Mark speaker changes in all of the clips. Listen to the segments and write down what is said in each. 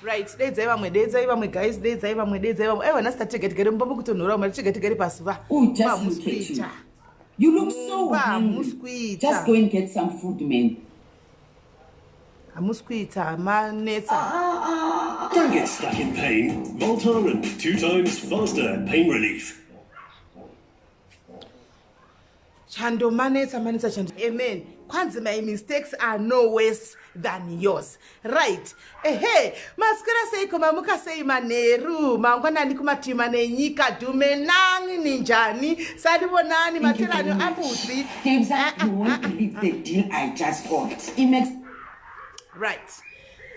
Speaker 1: Right, deidzai vamwe, deidzai vamwe guys, deidzai vamwe, deidzai vamwe. Aiwa, nhasi tatega tigere mumba mukutonhora umwe, tega tigere pazuva.
Speaker 2: Oh, just look at you. You look so hungry. Just go and get some food, man.
Speaker 1: Hamusi kuita, manetsa.
Speaker 3: Don't get stuck in pain. Voltaren, 2 times faster pain relief.
Speaker 1: Chando manetsa, manetsa chando. Amen. Kwanzi my mistakes are no worse than yours. Right. Ehe, maswera seiko, mamuka sei manheru, mangwanani kumatima nenyika, dumelang, ninjani, sanibonani, materano abudzi.
Speaker 2: James, you won't believe the deal I just got. It makes
Speaker 1: Right.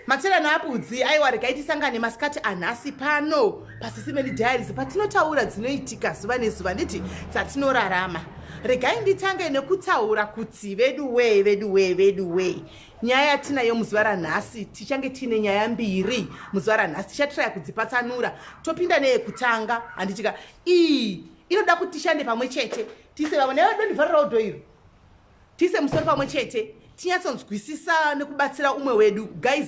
Speaker 1: Materano abudzi, aiwa regai tisangane masikati anhasi pano paSisi Melly Diaries patinotaura dzinoitika zuva nezuva nditi dzatinorarama. Regai nditange nekutaura kuti vedu wee, vedu wee, vedu wee. Nyaya yatinayo muzuva ranhasi, tichange tiine nyaya mbiri muzuva ranhasi, tichatiraya kudzipatsanura. Topinda neyekutanga, handitika iyi inoda kuti tishande pamwe chete, tise vamwe newe dondivharirawo dho iro, tiise musoro pamwe chete, tinyatsonzwisisa nekubatsira umwe wedu. Guys,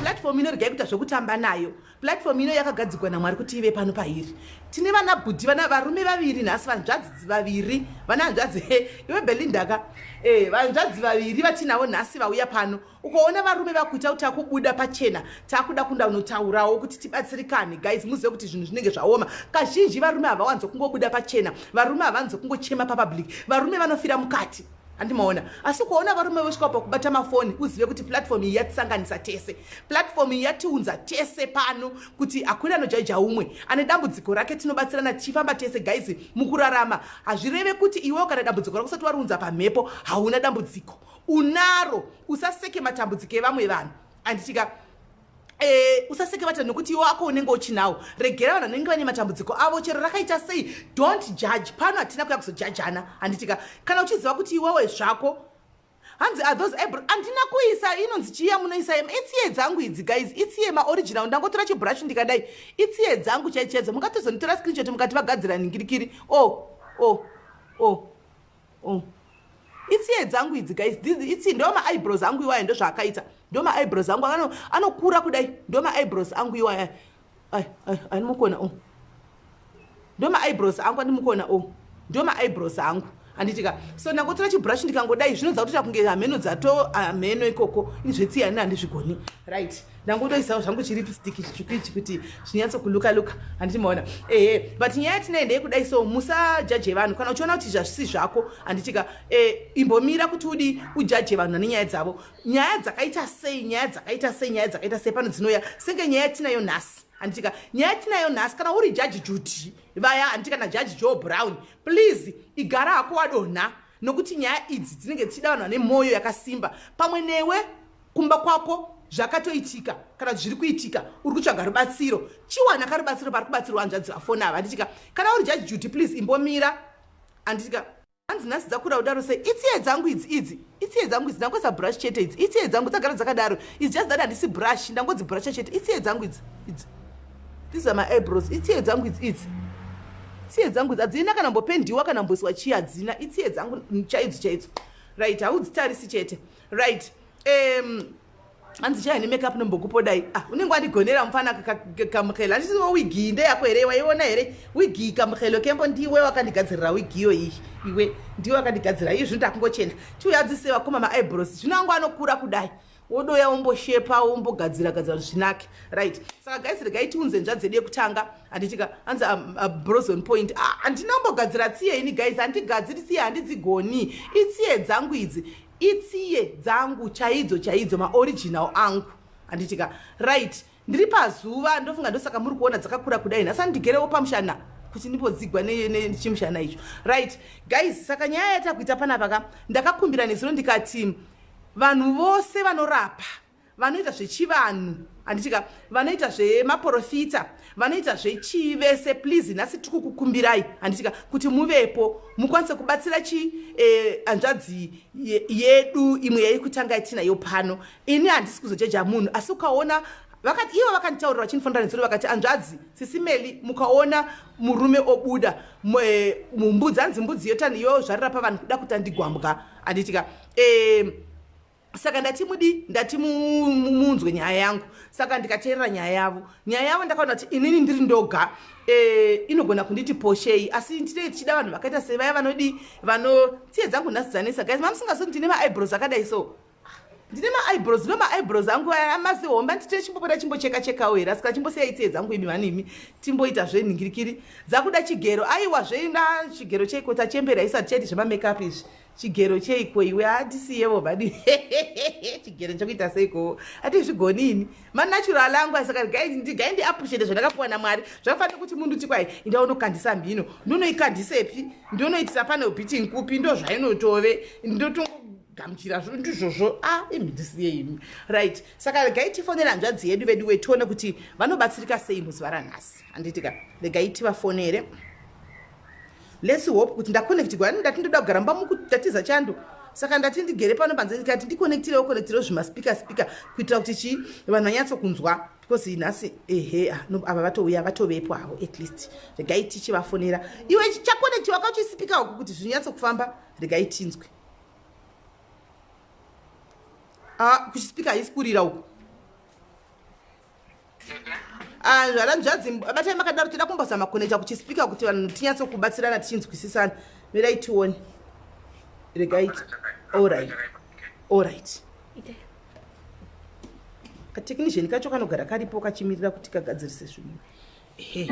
Speaker 1: platform ino regai kuita zvekutamba nayo. Platform ino yakagadzirwa naMwari kuti ive pano pairi. Tine vana bhudhi, vana varume vaviri nhasi, vanzvadzi vaviri, vana hanzvadzi iwe Belindaka, vanzvadzi vaviri vatinavo nhasi vauya pano. Ukaona varume vakuita kuti takubuda pachena, takuda kunda unotaurawo kuti tibatsirikane, guys, muzive kuti zvinhu zvinenge zvaoma. Kazhinji varume havawanzo kungobuda pachena, varume havanzo kungochema papublic, varume vanofira mukati, handimaona. Asi ukaona varume vosvika pakubata mafoni, uzive kuti platform iyi yatisanganisa tese, platform iyi yatiunza tese pano, kuti hakuna anojaija umwe ane dambudziko rake, tinobatsirana tichifamba tese. Guys, mukurarama hazvireve kuti iwewo kana dambudziko rako usati wariunza pamhepo hauna dambudziko, unaro. Usaseke matambudziko evamwe vanhu, handitika? Usaseke vata nokuti iwe wako unenge uchinawo. Regera vanhu vanenge vane matambudziko avo, chero rakaita sei. Don't judge. Pano hatina kuya kuzojajana, handitika? Kana uchiziva kuti iwewe zvako, hanzi, are those eyebrow? Handina kuisa inonzi chiya munoisa, itsiye dzangu idzi guys, itsiye maoriginal. Ndangotora chibrush ndikadai, itsiye dzangu chaichaidzo. Mungatozonditora screenshot mukati vagadzira ningirikiri. Oh, itsiye dzangu idzi guys, itsi ndo maeyebrows angu iwaya, ndo zvaakaita, ndo maeyebrows angu anokura kudai, ndo maeyebrows angu iwaya. Ai ai, andimukona o, ndo maeyebrows angu, andimukona o, ndo maeyebrows angu, handitika? So ndangotora chibrush ndikangodai, zvinodza kutoita kunge hameno dzato hameno ikoko. Ini zvetsiye ani handizvigoni. Right, ndangotoisawo zvangu chilipstick chitsvuku ichi kuti zvinyatsokuluka luka, handiti maona? Ehe, but nyaya yatinayo ndeyekudai, so musajaje vanhu. Kana uchiona kuti zvazvisi zvako, handitika, imbomira kuti udi ujaje vanhu vane nyaya dzavo. Nyaya dzakaita sei, nyaya dzakaita sei, nyaya dzakaita sei pano dzinouya senge nyaya yatinayo nhasi, handitika? Nyaya yatinayo nhasi, kana uri Judge Judy vaya, handiti, kana Judge Joe Brown, please igara hako wadonha, nokuti nyaya idzi dzinenge dzichida vanhu vane mwoyo yakasimba. Pamwe newe kumba kwako zvakatoitika kana zviri kuitika, uri kutsvaga rubatsiro, chiwana karubatsiro pari kubatsirwa hanzvadzi vafona ava, handitika? Kana uri Judge Judy, please imbomira, handitika? Hanzi nhasi dzakura kudaro sei? Itsiye dzangu idzi, idzi itsiye dzangu idzi, ndangoisa brush chete. Idzi itsiye dzangu, dzagara dzakadaro. It's just that handisi brush, ndangodzibrusha chete. Itsiye dzangu idzi, idzi, these are my eyebrows. Itsiye dzangu idzi, idzi tsiye dzangu idzi, hadzina kana mbopendiwa kana mboiswa chii, hadzina, itsiye dzangu chaidzo chaidzo. Right, haudzitarisi chete. Right, hanzi chai nemakeup nombokupodai. Ah, unenge wandigonera mufana kamukhelo. Handisiwo wigi ndeyako here? Waiona here wigi kamukhelo kembo? Ndiwe wakandigadzirira wigi iyo iyi, iwe ndiwe wakandigadzira iyi. Zvino takungochena, chiuya dzise vakoma maeyebrows, zvino angu anokura kudai, wodoya womboshepa, wombogadzira gadzira kuti zvinake. Right, saka guys, regai tiunze nzva dzedu yekutanga, handitika? Hanzi brows on point. Ah, handina kumbogadzira tsiye ini guys, handigadziri tsiye, handidzigoni. Itsiye dzangu idzi, itsiye dzangu chaidzo chaidzo, maoriginal angu, handitika? Right, ndiri pazuva, ndofunga ndosaka muri kuona dzakakura kudai. Nhasi andigerewo pamushana kuti ndimbodzigwa nechimushana icho. Right guys, saka nyaya yatakuita panapa ka, ndakakumbira nezuro ndikati vanhu vose vanorapa, vanoita zvechivanhu, handitika, vanoita zvemaprofita, vanoita zvechii vese, please, nhasi tiri kukukumbirai, handitika, kuti muvepo mukwanise kubatsira chi hanzvadzi yedu imwe yaikutanga yatinayo pano. Ini handisi kuzojeja munhu, asi ukaona vakati ivo vakanditaurira vachindifonera nezuro, vakati, "Hanzvadzi Sisi Melly, mukaona murume obuda mumbudzi, hanzi mbudzi yotani yozvarira pavanhu kuda kutandigwambwa," handitika? Saka ndati mudi, ndati munzwe nyaya yangu. Saka ndikateerera nyaya yavo, nyaya yavo ndakaona kuti inini ndiri ndoga inogona kunditi poshei, asi ndinee tichida vanhu vakaita sevaya vanodi vano tsiye dzangu nhasi dzanetsa guys. Mamusingasoni ndine maeyebrows akadai, so ndine maeyebrows, ndo maeyebrows angu aya mazihomba. Nditine chimbopota chimbocheka chekawo here? Asi chimbosiyai tsiye dzangu imi vanimi, timboita zvenhingirikiri dzakuda chigero. Aiwa, zveina chigero cheiko? Tachembera isati chaiti zvemamakeup izvi. Chigero cheiko iwe? Hatisiyevo badi chigero chokuita seiko? Hatizvigoni ini, manatural angu. Saka gai ndiappreciate zvandakapiwa naMwari. Zvakafanira kuti munhu ti kwai inda unokandisa mhino, ndonoikandisepi? Ndonoitisa pane beating kupi? Ndo zvainotove, ndotongogamuchira ndizvozvo. A, imi ndisiye imi. Right, saka regai tifonere hanzvadzi yedu vedu wetione kuti vanobatsirika sei muzuva ranhasi, handitika? Regai tivafonere. Let's hope kuti ndaconnectigwa. Ndati ndoda kugara mumba mukutatiza chando, saka ndati ndigere pano panze, ndikati ndiconnectirewo connectirewo zvimaspeaker speaker kuitira kuti chii, vanhu vanyatsokunzwa, because nhasi ehe, ah, no, ava vatouya, vatovepo havo at least. Regai tichivafonera. Iwe, chaconnectiwa kauchispeaker uku kuti zvinyatsokufamba? Regai tinzwe. Ah, kuchispeaker haisi kurira uku. Zvaranzvadzi, batai makadaro. Toda kumbozama kuconnecta kuchispeaker kuti vanhu tinyatsokubatsirana tichinzwisisana. Mirai tione, regai. Alright, alright, katechnician kacho kanogara karipo kachimirira kuti kagadzirise zvinhu. Ehe,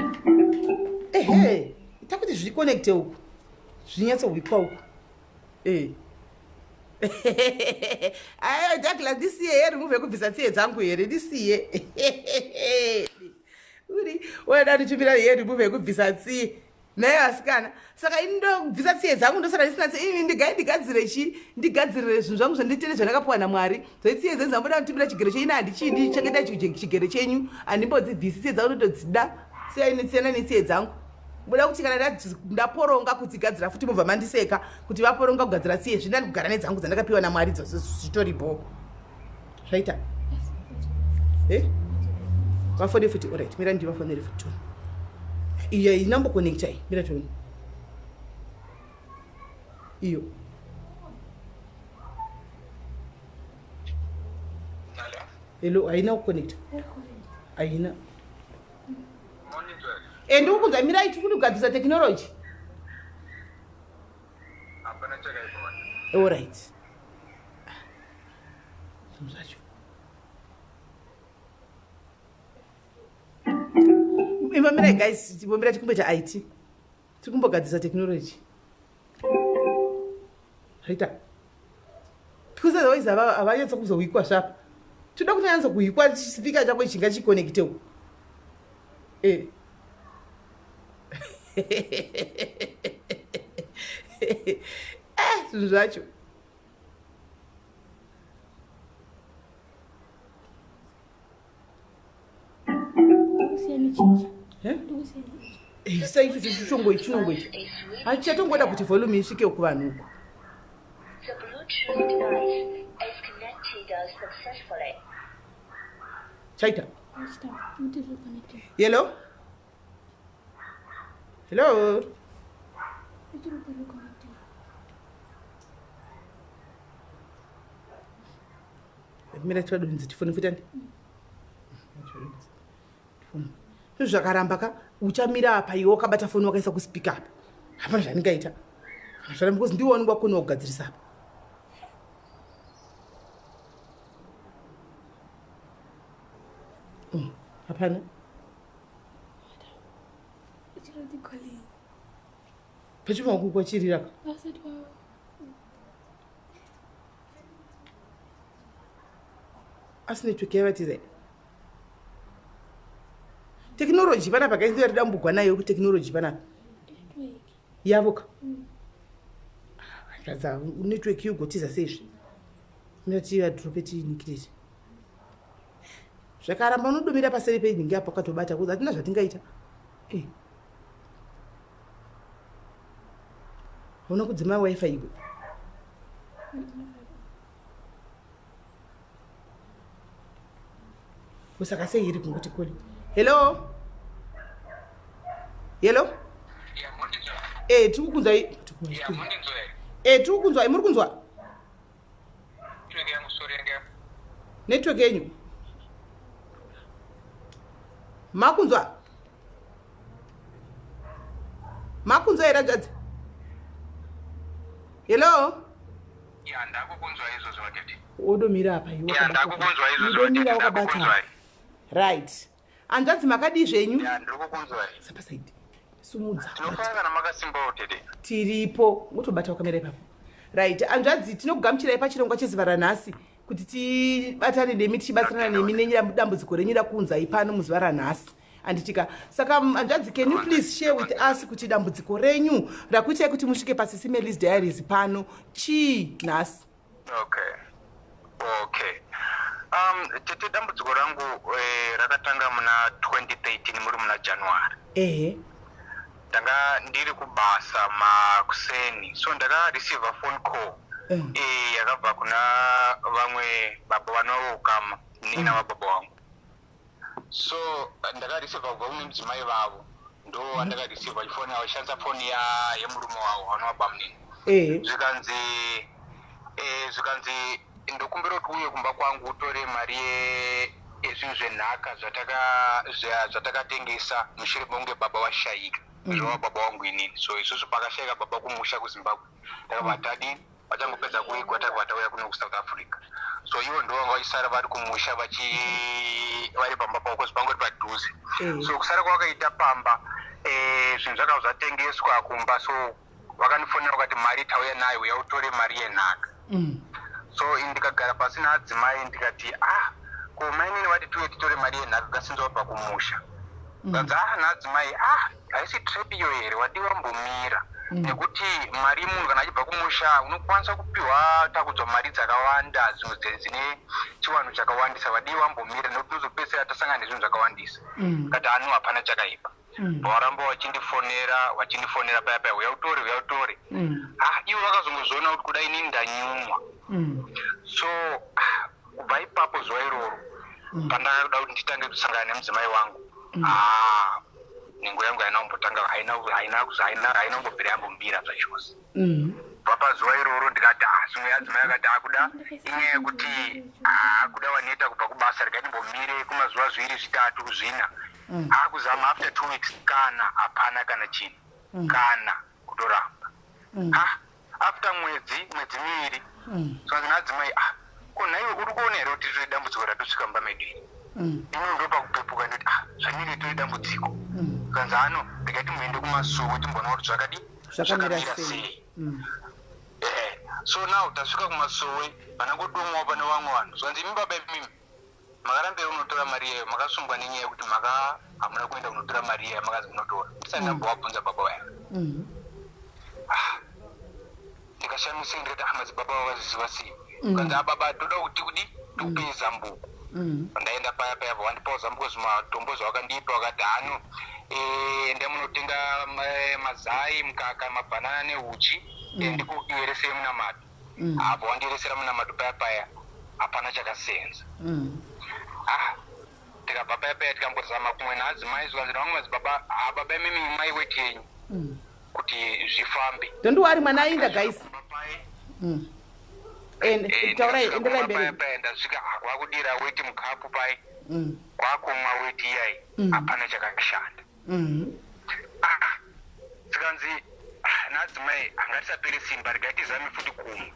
Speaker 1: ehe, ita kuti zviconnecte uku, zvinyatsohwikwa uku. Ayo Douglas, ndisiye here? Remove yekubvisa tsiye dzangu here? Ndisiye uri wada ndichumira here? Remove yekubvisa tsiye naye asikana. Saka ini ndobvisa tsiye dzangu, ndosara ndisina tsiye. Ini ndigai ndigadzire chi, ndigadzirire zvinhu zvangu zvanditende zvandakapiwa naMwari. Zvetsiye dzenyu dzamboda kutimbira chigero chenyu, handichidi. Chengetai chigero chenyu, handimbodzibvisi tsiye dzangu, ndotodzida. Siyai, siyana netsiye dzangu. Muda kuti kana ndaporonga kudzigadzira futi, mobva mandiseka kuti vaporonga kugadzira tsiye. Zvina kugara nedzangu dzandakapiwa naMwari dzose, zvitoripo. Zvaita e vafone futi. Alright, mira ndivafonere futi. Toni iyo inamboconnecta iyi, mira toni iyo. Hello, haina kuconnecta, haina. E, ndikukunzwa. Mirai, tiri kugadzirisa technology. Alright, zvinhu zvacho imbamirai guys, imbamirai, tikumboita it, tiri kumbogadzirisa technology. Zvaita because otherwise havanyatsa kuzohwikwa svapa. Toda kuti anyatsa kuhwikwa chispeaker chako ichi, ngachiconnecte uku. Zvinhu zvacho. Isa icho chichongo chinongoita, hachichatongoda kuti volume isvike kuvanhu uku.
Speaker 4: The Bluetooth device is connected successfully.
Speaker 1: Chaita. Hello, hello. Mira tivadonzi tifone futi andi zvinhu zvakaramba ka. Uchamira apa iwe wakabata foni wakaisa kuspeaker apa, hapana zvandingaita kana zvaramba, because ndiwe wanenge wakona kugadzirisa apa. Hapana. Pachima kukwachirira ka. Asi network yavatiza technology panapa kainzi yatida kumbogwa nayo kutechnology panapa yavo ka. Zvadza network yogotiza seizvi, ndati vadrope tiinikireti. Zvakaramba unodomira paseri penhingi apo akatobata kuzi hatina zvatingaita. Hauna kudzima WiFi iwe? Saka sei iri kungoti kuri hello, hello? Tiri kukunzwa, tiri kukunzwa. Muri kunzwa? Network yenyu. Makunzwa? Makunzwa here hanzvadzi? Hello?
Speaker 5: Ya, ndakukunzwa izvozvo vatete.
Speaker 1: Wodomira apa iwe.
Speaker 5: Ya, ndakukunzwa izvozvo.
Speaker 1: Wodomira
Speaker 5: vatete,
Speaker 1: wakabata.
Speaker 5: ndakukunzwai.
Speaker 1: Right. Hanzvadzi makadii zvenyu?
Speaker 5: Ya, ndiri kukunzwai.
Speaker 1: Sapasaidi. Sumudza.
Speaker 5: Tinofara kana makasimbawo tete.
Speaker 1: Tiripo. Wotobata wakamira ipapo. Right. Hanzvadzi tinokugamuchirai pachirongwa chezuva ranhasi kuti tibatane nemi tichibatsirana nemi nedambudziko renyu rakuunzai pano muzuva ranhasi. Anditika. Saka hanzvadzi, can you please share with us kuti dambudziko renyu rakuitai kuti musvike paSisi Melis Diaries pano chii nhasi?
Speaker 5: Okay. Okay. Tete, dambudziko rangu rakatanga muna 2013 muri muna January. Ndanga ndiri kubasa makuseni, so ndakareceive phone call yakabva kuna vamwe baba vanova ukama nina vababa vangu. So ndakareceive kubva kune mudzimai vavo, ndo vandakareceive vachifona vachishandisa foni yemurume wavo vanova bamunini. Zvikanzi ndokumbira kuti uye kumba kwangu utore mari yezvinhu zvenhaka zvatakatengesa mushure mekunge baba vashayika, zvova baba vangu inini. So isusu pakashayika baba kumusha kuZimbabwe takabva tadini, vachangopedza kuigwa takabva tauya kuno kuSouth Africa. So ivo ndo vanga vachisara vari kumusha vari pamba pavo cause pangori padhuze. So kusara kwavakaita pamba, zvinhu zvakabva zvatengeswa kumba. So vakandifonera vakati mari tauya nayo, uya utore mari yenhaka. So ini ndikagara pasi naadzimai ndikati, "Ah, ko mainini vati tiuye titore mari yenhaka kasinzi wabva kumusha." Kanzi, "Ah, naadzimai, ah, haisi trap iyo here? Wadiwa mbomira, nekuti mari munhu kana achibva kumusha unokwanisa kupiwa takudzwa mari dzakawanda, zvimwe dzine chiwanhu chakawandisa. Wadiwa mbomira nekuti unozopedzisira tasangana nezvinhu zvakawandisa." Kati anu hapana chakaipa. Varamba vachindifonera, vachindifonera paya paya, "Uya utore, uya utore." Ah, ivo vakazongozviona kuti kuda inini ndanyumwa. So ah, kubva ipapo zuva iroro pandakada kuti nditange kusangana nemudzimai wangu, ah, nhengo yangu haina kumbotanga, haina kumbobvira yambombira zvachose. Kubva pazuva iroro ndikati, ah, zvimwe adzimai akati akuda inyaya yekuti, ah, kuda waneta kubva kubasa, regai ndimbomire kumazuva 2, 3, 4. Akuzama after 2 weeks kana hapana kana chinhu, kana kutoramba. Ah, after mwedzi 2 so nadzimai, "Ah, ko nhaiwe uri kuona here kuti tiri dambudziko ratosvika mumba medu iri?" Ino ndo pakupepuka ndoti, "Ah, zvaniri tiri dambudziko." Kanzi ano regai timboende kumasuwo timboona kuti zvakadi
Speaker 1: Zvakamira sei.
Speaker 5: So now tasvika kumasuwe, panangodomwawo pane vamwe vanhu, zvanzi, "Imi baba, imimi makarambira unotora mari iyayo, makasungwa nenyaya yekuti maka hamuna kuenda kunotora mari iyayo, makazi munotora." Ndisati ndambowabvunza baba vaya. Ah, ndikashamisika ndikati, "Ah, madzibaba vakaziziva sei?" Kanzi, "Ah, baba, toda kuti kudi tikupei zambuko." Ndaenda paya paya, vandipawo zambuko, zvimatombo zvavakandipa, vakati hano endai munotenga mazai, mukaka, mabhanana neuchi, ndikuyeresei munamato. Apo wandieresera munamato paya paya, hapana chakasenza. Ah, tikabva paya paya tikambozama kumwe naadzimai, zvikanzi navamwe madzibaba, "Ah, baba imimi mai weti yenyu kuti zvifambe."
Speaker 1: Don't worry, mwana ainda guys.
Speaker 5: Kumba paye,
Speaker 1: Ende taurai,
Speaker 5: ndikasvika
Speaker 1: enderai
Speaker 5: kumba paya
Speaker 1: mberi.
Speaker 5: paya ndasvika, ah, kwakudira weti mukapu pai, kwakumwa weti iyai, hapana chakashanda. Ah, zikanzi, "Ah, naadzimai hangatisaperi simba, regai tizame futi kumwe."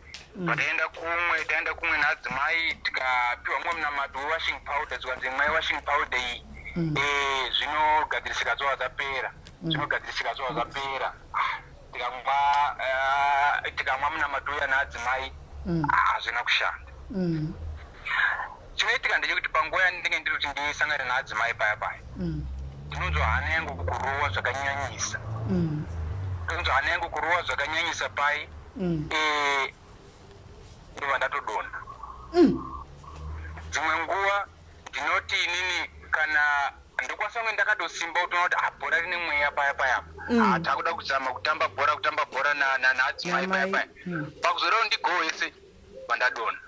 Speaker 5: Pataenda kumwe, taenda kumwe naadzimai, tikapiwa mumwe munamato wewashing powder, zikanzi mwai washing powder iyi, zvinogadzirisika zvova zvapera, zvinogadzirisika zvova zvapera. Ah, tikamwa munamato uya naadzimai, ah, hazvina kushanda. Chinoitika ndechekuti panguva yandinenge ndiri kuti ndisangane naadzimai paya paya, ndinonzwa hana yangu kurova zvakanyanyisa. Ndinonzwa hana yangu kurova zvakanyanyisa pai, ndobva ndatodonha. Dzimwe nguva ndinoti inini kana ndokwanisa kunge ndakatosimba kutoona kuti, ah, bhora rine mweya paya payapa. Ah, takuda kuzama kutamba bhora, kutamba bhora naadzimai paya
Speaker 1: Namai.
Speaker 5: paya, pakuzoda kuti ndigohwese pandadonha.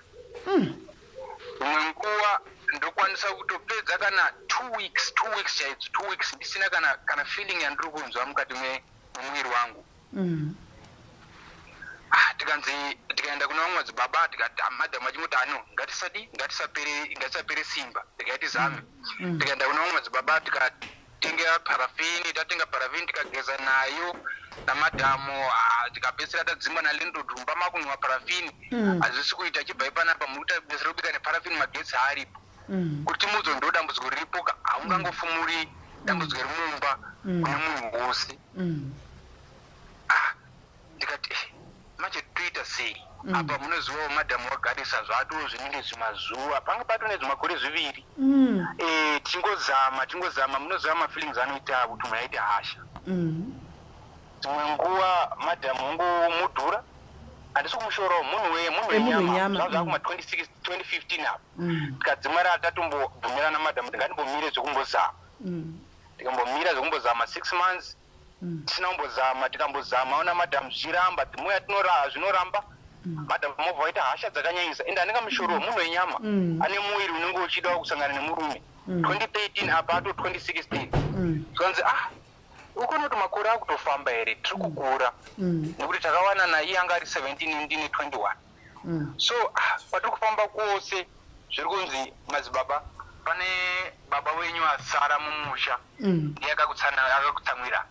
Speaker 5: Imwe nguva ndokwanisa kutopedza kana 2 weeks, 2 weeks chaidzo, 2 weeks ndisina kana feeling yandiri kunzwa mukati memuviri wangu. Ah, Tikanzi tikaenda kuna vamwe madzibaba, tikati, ah, madhamu vachingoti ano, ngatisadi, ngatisapere, ngatisapere simba, tikai tizame. Tikaenda kuna vamwe madzibaba, tikatenga parafini, tatenga parafini, tikageza nayo namadhamu. Ah, tikapedzisira tadzingwa nalandlord, mumba makunhuwa parafini. Hazvisi kuita, chibvai panapa, muri kutabesera kubika neparafini, magetsi haaripo. Kuti timudzo ndo dambudziko riripo ka, haungangofumuri dambudziko remumba kune munhu wose. Ah, ndikati, "Eh, manje toita sei apa?" Munozivawo madhamu wagarisa zvato zvinenge zvimazuva, panga pato nezvimakore 2. Eh, tingozama, tingozama. Munoziva mafeelings anoita kuti munhu aite hasha. Dzimwe nguva madhamu ongomudhura, handisi kumushorawo, munhu munhu
Speaker 1: Eh, munhu
Speaker 5: wenyama.
Speaker 1: Wenyama.
Speaker 5: Zvava kuma 26 2015 apa. Tikadzimara tatombobvumirana madhamu, tingandimbomire zvekumbozama. Tikambomira zvekumbozama 6 months, tisina kumbozama. Tikambozama ona madhamu, zvichiramba, dzimuya tinora, zvinoramba. Madhamu mobva waita hasha dzakanyanyisa, ende handingamushoriwo, munhu wenyama. Ane muviri unenge uchidawo kusangana nemurume. 2013 apa ato 2016. Zvikanzi, ah, ukuona kuti makore akutofamba here, tiri kukura, nekuti takawanana iye anga ari 17, ndine 21. So ah, patiri kufamba kwose zviri kunzi, madzibaba, pane baba wenyu asara mumusha, ndiye akakutsamwira.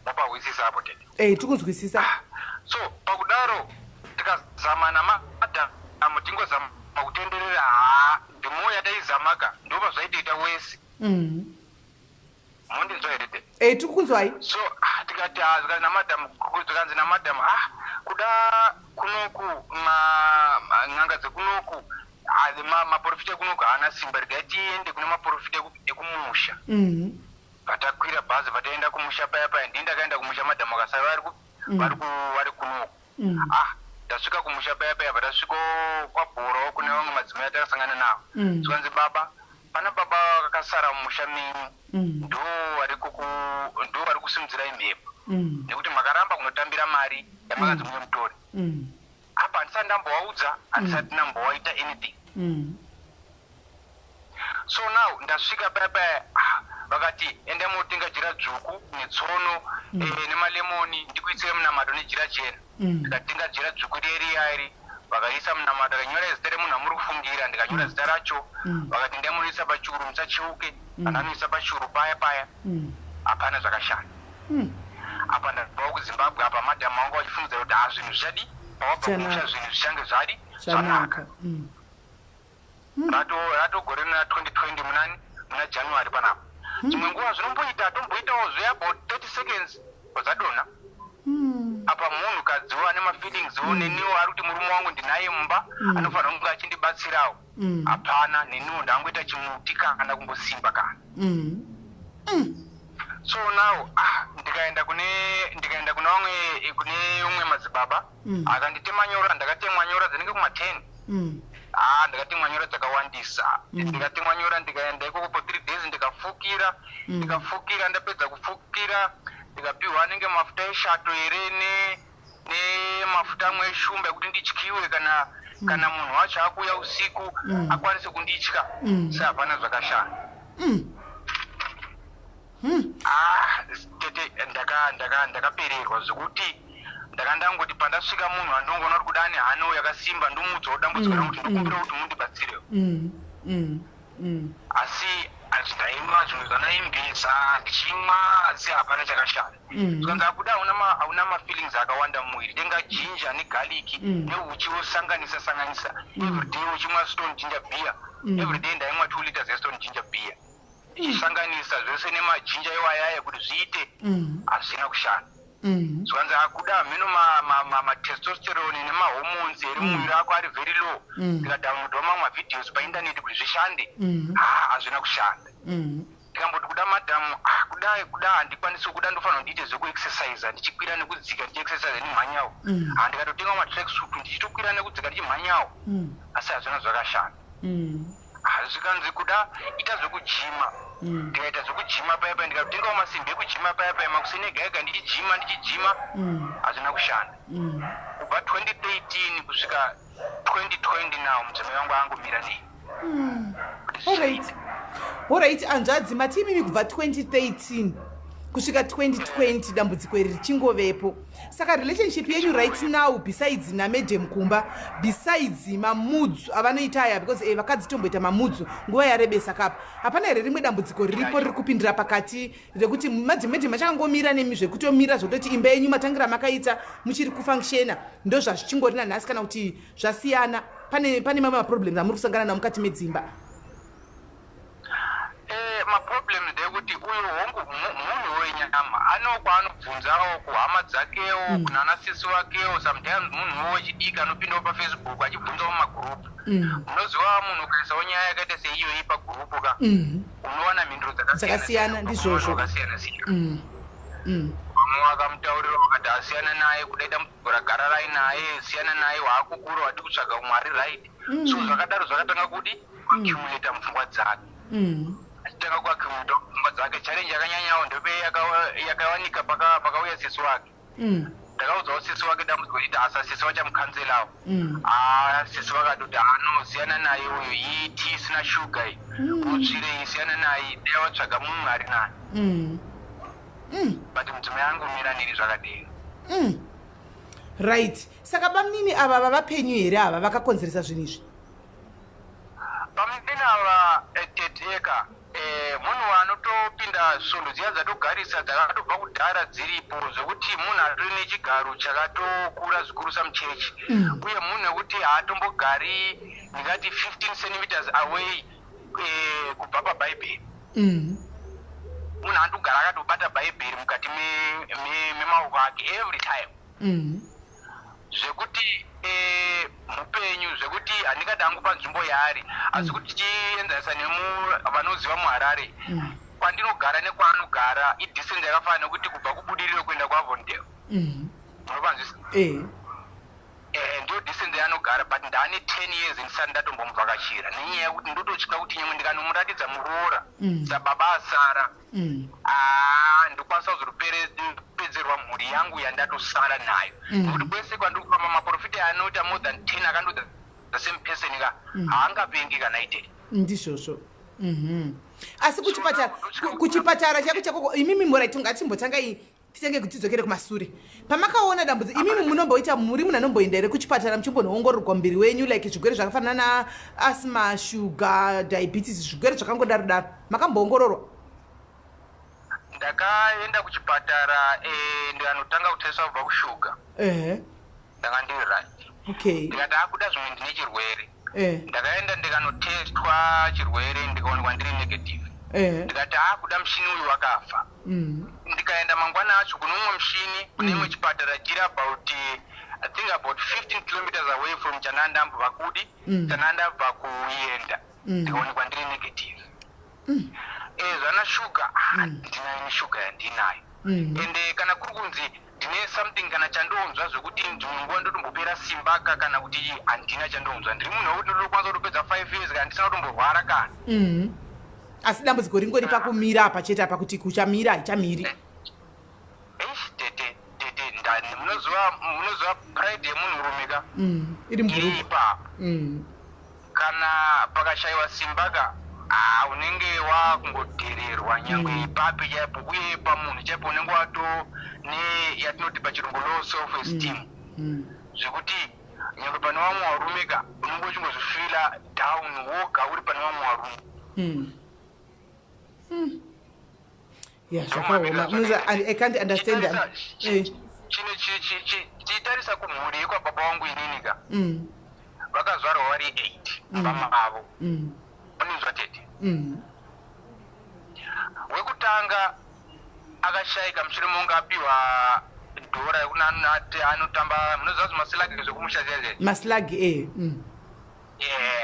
Speaker 5: Mapahwisisa apo, tete?
Speaker 1: Eh, tikunzwisisa.
Speaker 5: So pakudaro tikazama namadhamu, tingozama kutenderera. Haa, the more yataizamaka, ndopa zvaitoita wese. Mondinzwa here, tete?
Speaker 1: Eh, tiri kunzwai.
Speaker 5: So ah, tikati, ah, zvikanzi namadhamu, zvikanzi namadhamu, ah, kuda kunoku n'anga dzekunoku, ah, maprofita ekunoku haana simba, regai tiende kune maprofita ekumusha. Patakwira bhazi, pataenda kumusha paya paya, ndii ndakaenda kumusha, madhamu akasara vari kunoku. Ah, ndasvika kumusha paya paya, patasvika kwabhoro kune vamwe madzimai atakasangana navo. Zvikanzi, baba, pana baba vakasara mumusha menyu, ndo vari kusimudzirai mhepo, nekuti makaramba kunotambira mari yamakanzi muye mutore. Apa handisati ndambovaudza, handisati ndambowaita anything. So now ndasvika paya paya, ah, vakati, enda motenga jira dzvuku netsono, eh, nemalemoni, ndikuisire munamato nejira jena. Ndikatenga jira dzvuku reriya iri, vakaisa munamato, akanyora zita remunhu amuri kufungira, ndikanyora zita racho. Vakati, ndamunoisa pachuru, musacheuke. Andanoisa pachuru paya paya, hapana zvakashata. Apa ndabvawo kuZimbabwe, apa madhamu vangu vachifungidzira kuti, ha, zvinhu zvichadi pawabva kumusha, zvinhu zvichange zvadi zvanaka.
Speaker 1: Zvanaka.
Speaker 5: Ratogore rina 2020, munani, muna January panapa. Dzimwe nguva zvinomboita, tomboitawo zve about 30 seconds, zvadonha. Apa munhukadziwo ane mafeelings wo, neniwo ari kuti murume wangu ndinaye mumba, anofanira kunge achindibatsirawo. Hapana, neniwo ndangoita chimuti kana kumbosimba kana. So now, ah, ndikaenda kune vamwe, kune umwe madzibaba. Akanditema nyora, ndakatemwa nyora dzinenge kuma 10. Ah, ndakatemwa nyora dzakawandisa. Ndikatemwa nyora, ndikaenda ikoko for 3 days, ndikafukira, ndikafukira. Ndapedza kufukira, ndikapiwa anenge mafuta eshato here nemafuta amwe eshumba ekuti ndityiwe, kana munhu wacho akuuya usiku, akwanise kunditya. Se hapana zvakashanda. Ah, tete, ndakapererwa zvekuti ndaka ndangoti pandasvika munhu andongoona kuti kudani hano yakasimba, ndomuudzawo dambudziko rangu kuti ndokumbira kuti mundibatsirewo. Asi ndaimwa zvinhu zvanaimbisa ndichimwa, asi hapana chakashata. Zvikanzi, akuda hauna mafeelings akawanda mumuviri, tenga ginger negarlic neuchi, wosanganisa sanganisa everyday, uchimwa Stone ginger beer everyday. Ndaimwa 2 liters yestone ginger beer, ndichisanganisa zvese nemajinja iwayaya kuti zviite. Hazvina kushanda. Zvikanzi, akuda hameno matestosterone nemahormones eri mumuviri ako ari very low. Ndikadownloadwa mamwe mavideos paindaneti kuti zvishande. Ha, hazvina kushanda. Ndikamboti kuda madhamu, ah, kuda handikwanisi, kuda ndofanira ndiite zvekuexercisa, ndichikwira nekudzika, ndichiexercisa nemhanyawo. Ha, ndikatotenga matracksuit, ndichitokwira nekudzika ndichimhanyawo, asi hazvina zvakashanda. Ah, zvikanzi, kuda ita zvekujima. Ndikaita zvekujima paya paya, ndikatotengawo masimbi ekujima paya paya, makuseni ega ega ndichijima, ndichijima. Hazvina kushanda. Kubva 2013 kusvika 2020 now, mudzimai wangu angomira nei kuti
Speaker 1: Alright, alright, hanzvadzi, mati imimi kubva 2013. Kusvika 2020 dambudziko iri richingovepo. Saka relationship yenyu right now, besides namadam kumba, besides mamoods avanoita aya, because vakadzi tomboita mamoods nguva yarebesa kapa, hapana here rimwe dambudziko riripo riri kupindira pakati rekuti madam achakangomira nemi, zvekutomira zvekutoti imba yenyu matangira makaita muchiri kufunctiona, ndo zvazvichingori nanhasi, kana kuti zvasiyana, pane mamwe maproblems amuri kusangana nawo mukati medzimba?
Speaker 5: Maproblems ndeyekuti uyu hongu munhu wenyama, ano kwaanobvunzawo kuhama dzakewo, kunana sisi vakewo. Sometimes munhuwo wechidiki anopindawo paFacebook achibvunzawo mumagurupu. Unoziva munhu ukaisawo nyaya yakaita seiyoyi pagurupu ka, unowana mhinduro
Speaker 1: dzakasiyana, ndizvozvo.
Speaker 5: Dzakasiyana siyana. Vamwe vakamutaurira vakati asiyana naye, kudaita dambudziko ragara rainaye, siyana naye, waakukura, wati kutsvaga umwe ari right. So zvakadaro zvakatanga kudi kuaccumulata mupfungwa dzake. Achitanga kuaccumulata mupfungwa dzake, challenge yakanyanyawo ndope yakawanika pakauya sisi wake. Ndakaudzawo sisi wake dambudziko riti asa sisi vachamucounselawo. Ah, sisi vakatoti, "Ano siyana naye uyu, iyi tea isina shuga iyi, utsvire iyi, siyana naye, dai watsvaga mumwe ari naye." But mudzimai angomira neni zvakadero.
Speaker 1: Right, saka bamunini ava vavapenyu here, ava vakakonzeresa zvinhu izvi?
Speaker 5: Bamunini ava, teteka, munhu anotopinda svondo dziya dzatogarisa, dzakatobva kudhara dziripo, zvekuti munhu atori nechigaro chakatokura zvikurusa muchechi, uye munhu wekuti haatombogari ndingati 15 centimeters away kubva pabhaibheri. Munhu anotogara akatobata bhaibheri mukati memaoko ake every time, zvekuti mupenyu, zvekuti handingadi hangu panzvimbo yaari, asi kuti tichienzanisa nemu vanoziva muHarare, kwandinogara nekwaanogara idistance yakafanana nekuti kubva kuBudiriro kuenda kuAvondale. Munovanzwisa?
Speaker 1: Eh.
Speaker 5: Ndiyo distance yaanogara, but ndaane 10 years ndisati ndatombomuvhakachira nenyaya yekuti ndototya kuti nyamwe ndikanomuratidza muroora sababa asara, ah, ndokwanisa kuzopedzerwa mhuri yangu yandatosara nayo, nekuti kwese kwandiri kufamba maprofita anoita more than 10 akandoita the same person ka, haangapengi kana itei.
Speaker 1: Ndizvozvo. Asi kuchipatara, kuchipatara chako chako imimi, morai, ngatimbotangai titenge kuti tidzokere kumasure pamakaona dambudziko. Imimi munomboita, muri munhu anomboenda here kuchipatara muchimbonoongororwa muviri wenyu, like zvirwere zvakafanana naasthma, sugar, diabetes, zvirwere zvakangodaro daro? Makamboongororwa?
Speaker 5: Ndakaenda kuchipatara, ndikanotanga kuteswa kubva kushuga. Ndanga ndiri right. Ndikati akuda zvimwe ndine chirwere. Ndakaenda ndikanotestwa chirwere, ndikaonekwa ndiri negative. Ndikati akuda mushini uyu wakafa. Ndikaenda mangwana acho kune umwe mushini, kune imwe chipatara chiri about, I think, about 15 kilometers away from chanandambva kudi chanandabva kuenda, ndikaonekwa ndiri negative. Zvana shuga, ah, ndinayo neshuga yandinayo. Ende kana kuri kunzi ndine something kana chandonzwa zvekuti dzimwe nguva ndotombopera simba ka, kana kuti handina chandonzwa, ndiri munhu wekuti ndotokwanisa kutopedza 5 years kana ndisina kutomborwara kana.
Speaker 1: Asi dambudziko ringori pakumira apa chete apa, kuti kuchamira haichamiri.
Speaker 5: Eish, tete, tete, ndani munoziva pride yemunhurume ka.
Speaker 1: Iri
Speaker 5: iri
Speaker 1: mubhurugwa.
Speaker 5: Ipapo. Kana pakashayiwa simba ka, ah, unenge wakungodhererwa nyangwe ipapi chaipo, uye pamunhu chaipo unenge wato neyatinoti pachirungu low self esteem, zvekuti nyangwe pane vamwe varume ka, unenge uchingozvifeela down woga uri pane vamwe varume.
Speaker 1: Ya, zvakaoma. Munoziva, I can't understand.
Speaker 5: Chine chitarisa kumhuri yekwababa vangu inini ka, vakazvarwa vari 8 mumba mavo. Uninzwa, tete? Wekutanga akashayika mushure monge apiwa dhora yekunati anotamba, munoziva zvimasilagi zvekumusha ziya ziya.
Speaker 1: Maslag.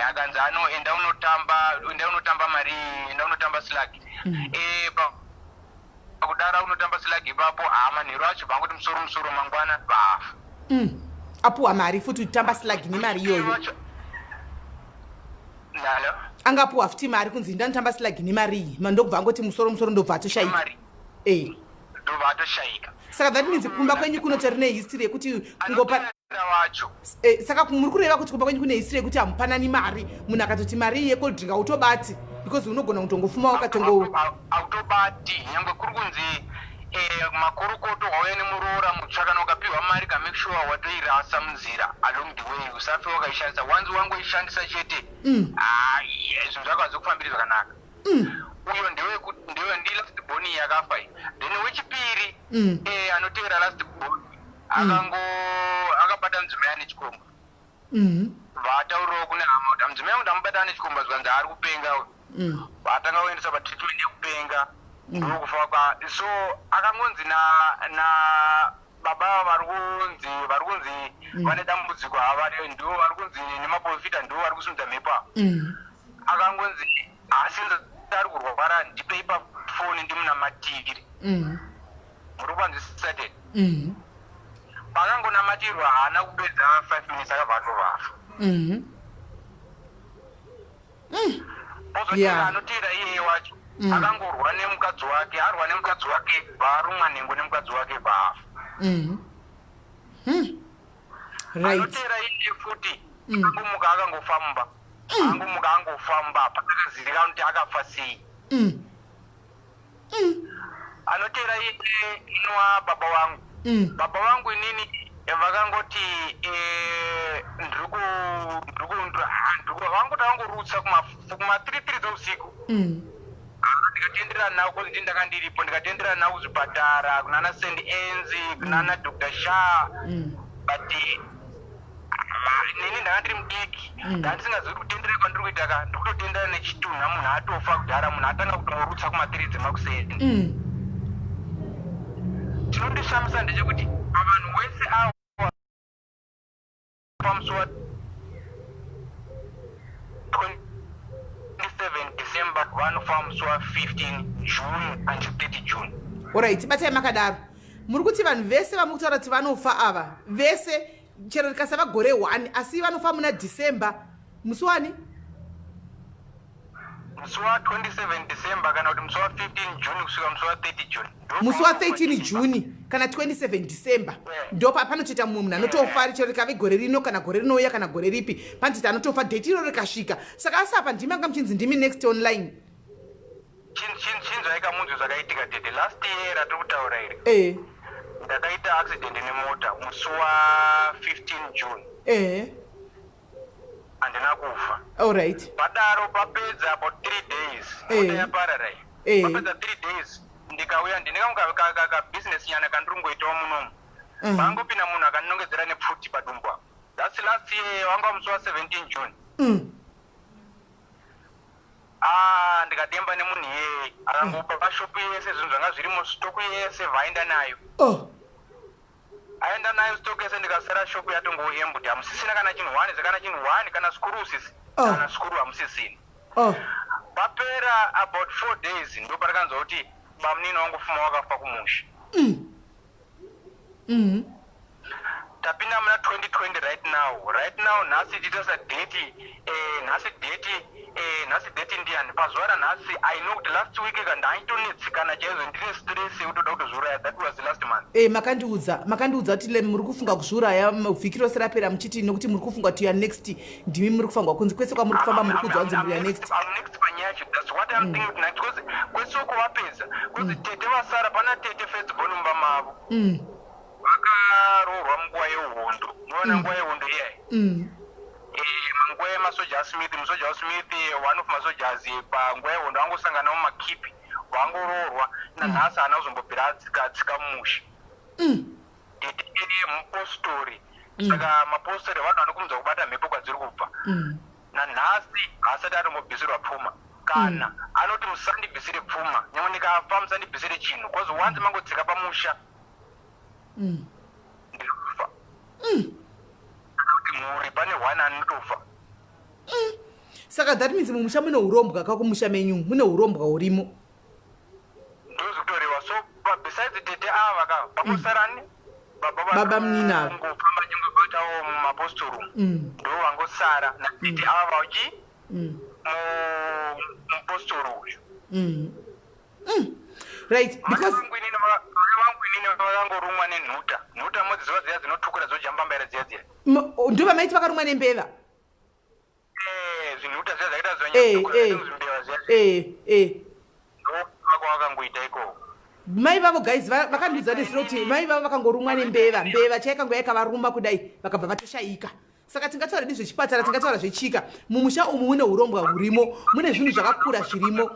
Speaker 5: Akanzi ano enda unotamba, enda unotamba mari, enda unotamba slag. Pakudaro unotamba slag ipapo, haa, manheru acho bva musoro musoro, mangwana vafa.
Speaker 1: Apuwa mari futi kutamba slag nemari iyoyo?
Speaker 5: Nalo.
Speaker 1: Angapuwa futi mari kunzi ndanotamba slag nemari iyi, ndokubva angoti musoro musoro, ndobva atoshayika?
Speaker 5: Mari. Ndobva atoshayika.
Speaker 1: Saka that means kumba kwenyu kunotori nehistory yekuti kungopa
Speaker 5: Anotorera wacho.
Speaker 1: Saka muri kureva kuti kumba kwenyu kune history yekuti hamupanani mari, munhu akatoti mari iyi yecold drink hautobati, because unogona kutongofuma wakatongo
Speaker 5: Autobati, nyangwe kuri kunzi Makorokoto wauya nemuroora mutsva, kana ukapiwa mari ka, make sure watoirasa munzira along the way, usafe wakaishandisa. Once wangoishandisa chete, ah, zvinhu zvako hazvikufambiri zvakanaka. Uyo ndewe ndi last born yakafa iyi. Then wechipiri, anotevera last born, akango akabata mudzimai ane chikomba. Vataurirawo kune hama kuti mudzimai wangu ndamubata ane chikomba, zvikanzi ari kupenga uyu. Vatanga kuendesa patreatment yekupenga, ndokufa kwa. So akangonzi na baba vari kunzi vane dambudziko ava, ndo vari kunzi nemaprofita ndo vari kusimudza mhepo ava. Akangonzi asinzi ari kurwara, ndipei pafoni ndimunamatiri. Muri kupanzwisisa tete? Pakangonamatirwa, haana kupedza 5 minutes, akabva atovafa. Ozotera anotera iyeye wacho, akangorwa nemukadzi wake, arwa nemukadzi wake, vaarumwa nhengo nemukadzi wake, vaafa. Anotera iye futi, angomuka akangofamba, angomuka angofamba, hapana kuti akafa sei. Anotera iye inwa baba vangu. Baba vangu inini vakangoti ndiri ku ndiri ku ndiri- ah, ndiri ku- vangoti vangorutsa kuma 3 dzeusiku. Ah, ndikatenderana navo cause ndini ndanga ndiripo. Ndikatenderana navo kuzvipatara, kunana St Anne's, kunana Dr Shah. But ah, nini ndanga ndiri mudiki, ndanga ndisingazivi kuti kutendera kwandiri kuita ka, ndiri kutotendera nechitunha. Munhu atofa kudhara, munhu atanga kutomorutsa kuma3 dzemakuseni. Chinondishamisa ndechekuti pavanhu wese avo, pamusi wa 27 December, vanofa musi wa 15 June until 30 June.
Speaker 1: Alright, batai makadaro. Muri kuti vanhu vese vamuri kutaura kuti vanofa ava vese, chero rikasava gore 1, asi vanofa muna December musi wani?
Speaker 5: Musi wa 27 December kana kuti musi wa 15 June kusvika musi wa 30 June.
Speaker 1: Musi wa 13 June kana 27 December, ndo panotoita mumwe munhu anotofa, chero rikave gore rino kana gore rinouya kana gore ripi, panotoita anotofa date iro rikasvika. Saka asi apa ndimi anga muchinzi ndimi next online.
Speaker 5: Chinzwai kamunzwi zvakaitika tete. Last year ratiri kutaura iri, ndakaita accident nemota musi wa 15 June. Handina kufa. Padaro papedza about 3 days, mota yaparara iyi. Papedza 3 days, ndikauya ndine kabusiness nyana kandiri kungoitawo munomu. Pangopinda munhu akandinongedzera nepfuti padumbu apo. That's last year, wanga musi wa 17 June. Ah, ndikademba nemunhu iyeye, akangopa shopu yese, zvinhu zvanga zvirimo, stock yese vaenda nayo. Aenda nayo stock yese, ndikasara shopu yatongo empty, hamusisina kana chinhu one, kana chinhu one, kana screw sisi. Kana screw hamusisina. Papera about 4 days, ndo parakanzwa kuti bamunini wangu fuma wakafa kumusha. Tapinda muna 2020 right now, right now. Nhasi tiita date, nhasi date, nhasi date ndiani? Pazuva ranhasi, I know kuti last week ka ndaitonetsekana chaizvo, ndine stress yekutoda kutozviuraya. That was last month.
Speaker 1: Makandiudza kuti muri kufunga kuzviuraya vhiki rose rapera, muchiti nekuti muri kufunga kuti you are next, ndimi muri kufangwa kunzi kwese kwamuri kufamba muri kuudzwa kunzi muri you are next.
Speaker 5: I'm next panyaya yacho. That's what I'm thinking kuti next, because kwese uko vapedza, because tete vasara pana tete first born mumba mavo, vakaroorwa munguva yehondo. Munoona nguva yehondo iyayi? Munguva yemasoja aSmith, musoja waSmith, one of masojas panguva yehondo, angosangana mumakipi, vangoroorwa. Nanhasi haana kuzombobvira atsika tsika mumusha. Tete mupostori, saka mapostori vanhu vanokumudza kubata mhepo kwadziri kubva. Nanhasi haasati atombobvisirwa pfuma kana. Anoti musandibvisire pfuma, nyange ndikafa musandibvisire chinhu, cause once mangotsika pamusha, ndiri kufa. Kuti mhuri pane one anotofa.
Speaker 1: Saka that means mumusha mune urombwa kakumusha menyu, mune urombwa hurimo.
Speaker 5: Ndozvikutorewa. So besides tete ava ka, pangosarani baba.
Speaker 1: Baba munini ava.
Speaker 5: Ngofamba nyangobatawo mumapostori umu. Ndo vangosara natete ava vachi mupostori uyu.
Speaker 1: Right, because
Speaker 5: Mai vangu inini vakangorumwa nenhuta. Nhuta modziziva dziya dzinotukura, dzojamba mbaira dziya dziya?
Speaker 1: Ndo vamaiti vakarumwa nembeva?
Speaker 5: Eh, zvinhuta zviya zvakaita
Speaker 1: zvimbeva
Speaker 5: zviya. Ndo vako vakangoita ikoko.
Speaker 1: Mai vavo guys vakandiudza nezuro kuti mai vavo vakangorumwa nembeva, mbeva chaikango yakavaruma kudai vakabva vatoshaika. Saka tingataura di zvechipatara, tingataura zvechika. Mumusha umu mune urombwa hurimo, mune zvinhu zvakakura zvirimo.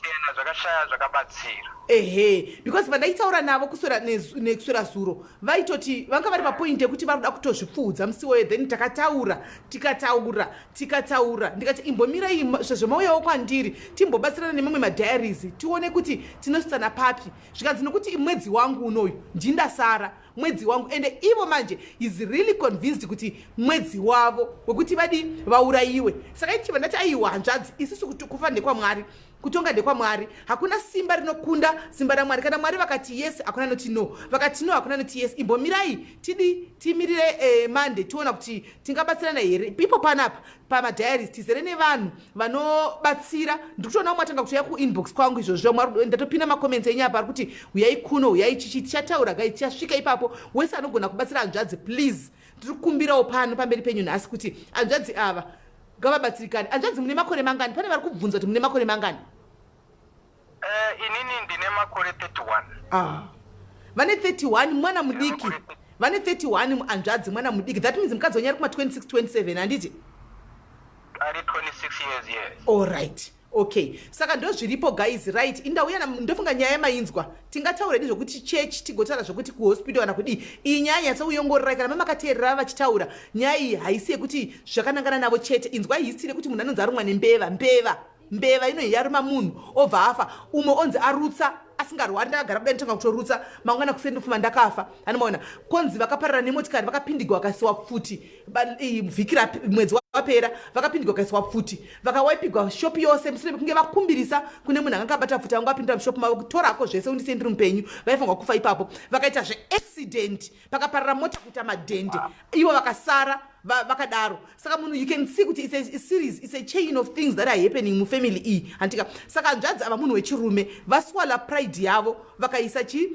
Speaker 5: Siyana zvakashaya zvakabatsira.
Speaker 1: Ehe, because pandaitaura navo kuswera nekuswera zuro vaitoti vanga vari papoint yekuti vari kuda kutozvipfuudza musi iwoyo. Then takataura, tikataura, tikataura, ndikati imbomirai sezvo mauyawo kwandiri timbobatsirana nemamwe madiaries tione kuti tinosvitsana papi. Zvikanzi nokuti mwedzi wangu unoyu ndindasara mwedzi wangu, ende ivo manje is really convinced kuti mwedzi wavo wekuti vadi vaurayiwe. Saka ichibva ndati aiwa hanzvadzi, isusu kufa ndekwamwari, kutonga ndekwamwari, hakuna simba rinokunda simba ramwari. Kana Mwari vakati yes, hakuna noti no, vakati no, hakuna noti yes. Imbomirai tidi timirire mande tiona kuti tingabatsirana here ipo panapa pamadiaries tizere nevanhu vanobatsira. Ndikutoona umwe atanga kutouya kuinbox kwangu izvozvo, ndatopinda macomments enyu apa ari kuti huyai kuno, huyai chichi. Tichataura guys, tichasvika ipapo. Wese anogona kubatsira hanzvadzi, please, tiri kukumbirawo pano pamberi penyu nhasi kuti hanzvadzi ava ngavabatsirikane. Hanzvadzi, mune makore mangani? Pane vari kubvunza kuti mune makore mangani.
Speaker 5: Inini ndine makore 31.
Speaker 1: Ah. Vane 31, mwana mudiki. Vane 31 hanzvadzi, mwana mudiki. That means mukadzi wenyu ari kuma 26 27, handiti?
Speaker 5: Ari 26 years, yes.
Speaker 1: Allright, okay, saka ndo zviripo guys. Right, indauya ndofunga nyaya yamainzwa. Tingataura idi zvokuti church, tigotaura zvokuti kuhospital kana kudii. Iyi nyaya nyatsouyongororai kana mamakateerera vachitaura. Nyaya iyi haisi yekuti zvakanangana navo chete. Inzwai history yekuti munhu anonzi arumwa nembeva, mbeva, mbeva ino yaruma munhu obva afa. Umwe onzi arutsa asingarwari, ndakagara kudai nditanga kutorutsa, mangwana kuseni ndofuma ndakafa. Anomaona konzi vakaparara nemotikari, vakapindigwa vakaisiwa pfuti vhiki mwedzi wapera, vakapindigwa vakaisiwa pfuti, vakawaipigwa shopu yose mushure mekunge vakumbirisa kune munhu akanga abata pfuti anga apindira mushopu mavo kutorako zvese, undisiye ndiri mupenyu. Vaifanirwa kufa ipapo. Vakaita zveaccident, pakaparara mota kuita madhende, ivo vakasara vakadaro. Saka munhu, you can see kuti it's a series, it's a chain of things that are happening mufamily iyi, handika? Saka hanzvadzi ava munhu wechirume, vaswala pride yavo, vakaisa chi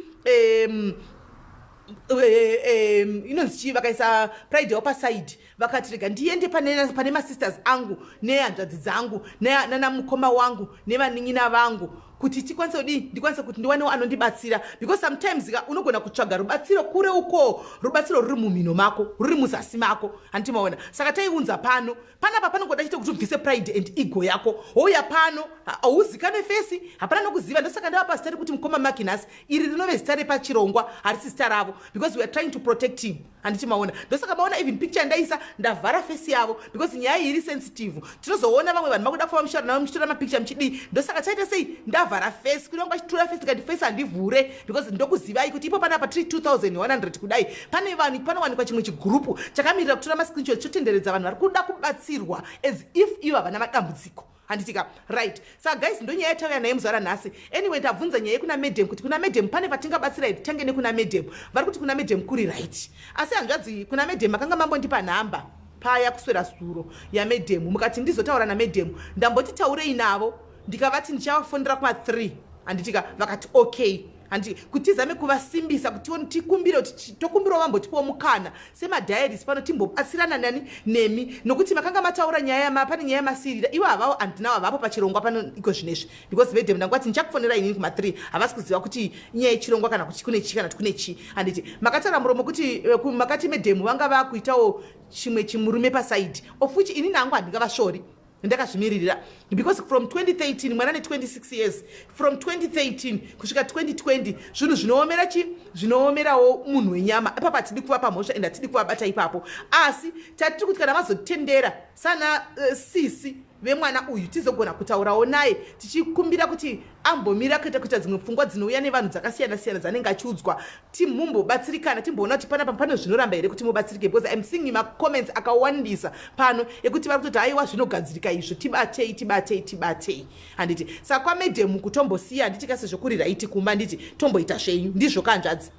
Speaker 1: inonzi chii, vakaisa pride yavo paside, vakati rega ndiende pane masisters angu nehanzvadzi dzangu nanamukoma wangu nevanin'ina vangu kuti tikwanise kudii, ndikwanise kuti ndiwanewo anondibatsira. Because sometimes ka unogona kutsvaga rubatsiro kure uko, rubatsiro ruri mumhino mako, ruri muzasi mako, handiti maona? Saka taiunza pano panapa panongoda chete kuti ubvise pride and ego yako, wouya pano. Hauzikanwe face, hapana nokuziva. Ndosaka ndavapa zita rekuti mukoma Makinasi. Iri rinove zita repachirongwa, harisi zita ravo, because we are trying to protect him, handiti maona? Ndosaka maona even picture yandaisa ndavhara face yavo, because nyaya iyi iri sensitive. Tinozoona vamwe vanhu makuda kufamba muchitaura navo muchitora mapicture muchidii. Ndosaka chaita sei, ndavhara face kuti vanga vachitora face, ndikati face handivhure because ndokuzivai kuti ipo panapa tiri 2100 kudai, pane vanhu, panowanikwa chimwe chigurupu chakamirira kutora mascreenshots chotenderedza vanhu vari kuda kubatsirwa as if ivo havana madambudziko, handitika? Right, saka guys, ndonyaya yatauya naye muzuva ranhasi. Anyway, ndabvunza nyaya yekuna madam kuti kuna madam pane patingabatsira here. Titange nekuna madam. Vari kuti kuna madam kuri right. Asi hanzvadzi, kuna madam makanga mambondipa nhamba paya kuswera zuro yamadam, mukati ndizotaura namadam. Ndamboti taurei navo, ndikavati ndichavafonera kuma3, handitika? Vakati okay, handiti? Kuti tizame kuvasimbisa kuti tikumbire kuti tokumbirawo vambotipawo mukana semadiaries pano timbobatsirana nani nemi, nokuti makanga mataura nyaya yama pane nyaya yamasirira ivo havawo handinawo havapo pachirongwa pano iko zvinezvi, because madam ndangati ndichakufonera inini kuma3, havasi kuziva kuti inyaya yechirongwa kana kuti kune chi kana kuti kune chi, handiti? Makataura muromo kuti makati madam vanga vakuitawo chimwe chimurume paside, of which inini hangu handingavasvori, ndakazvimiririra, because from 2013, mwana ne26 years, from 2013 kusvika 2020, zvinhu zvinoomera chi zvinoomerawo munhu wenyama. Ipapo hatidi kuvapa mhosva ende hatidi kuvabata ipapo, asi tatiri kuti kana vazotendera sana sisi vemwana uyu tizogona kutaurawo naye tichikumbira kuti ambomira kuita dzimwe pfungwa dzinouya nevanhu dzakasiyana siyana dzanenge achiudzwa, timumbobatsirikana, timboona kuti panapa pane zvinoramba here kuti mubatsirike. Because I'm seeing macomments akawandisa pano ekuti vari kutoti aiwa, zvinogadzirika izvo, tibatei, tibatei, tibatei, handiti? Saka kwamadam kutombosiya, handiti ka, sezvo kuri right kumba, handiti? Tomboita zvenyu ndizvo kanzvadzi?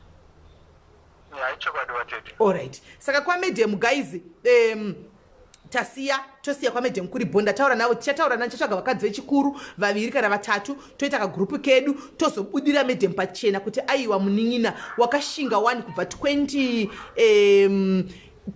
Speaker 5: Haichokwadi watete.
Speaker 1: Allright, saka kwamadam guys, tasiya, tosiya kwamadam kuri bo. Ndataura navo, tichataura navo, tichatsvaga vakadzi vechikuru vaviri kana vatatu, toita kagurupu kedu, tozobudira madam pachena kuti aiwa, munin'ina wakashinga wani kubva 20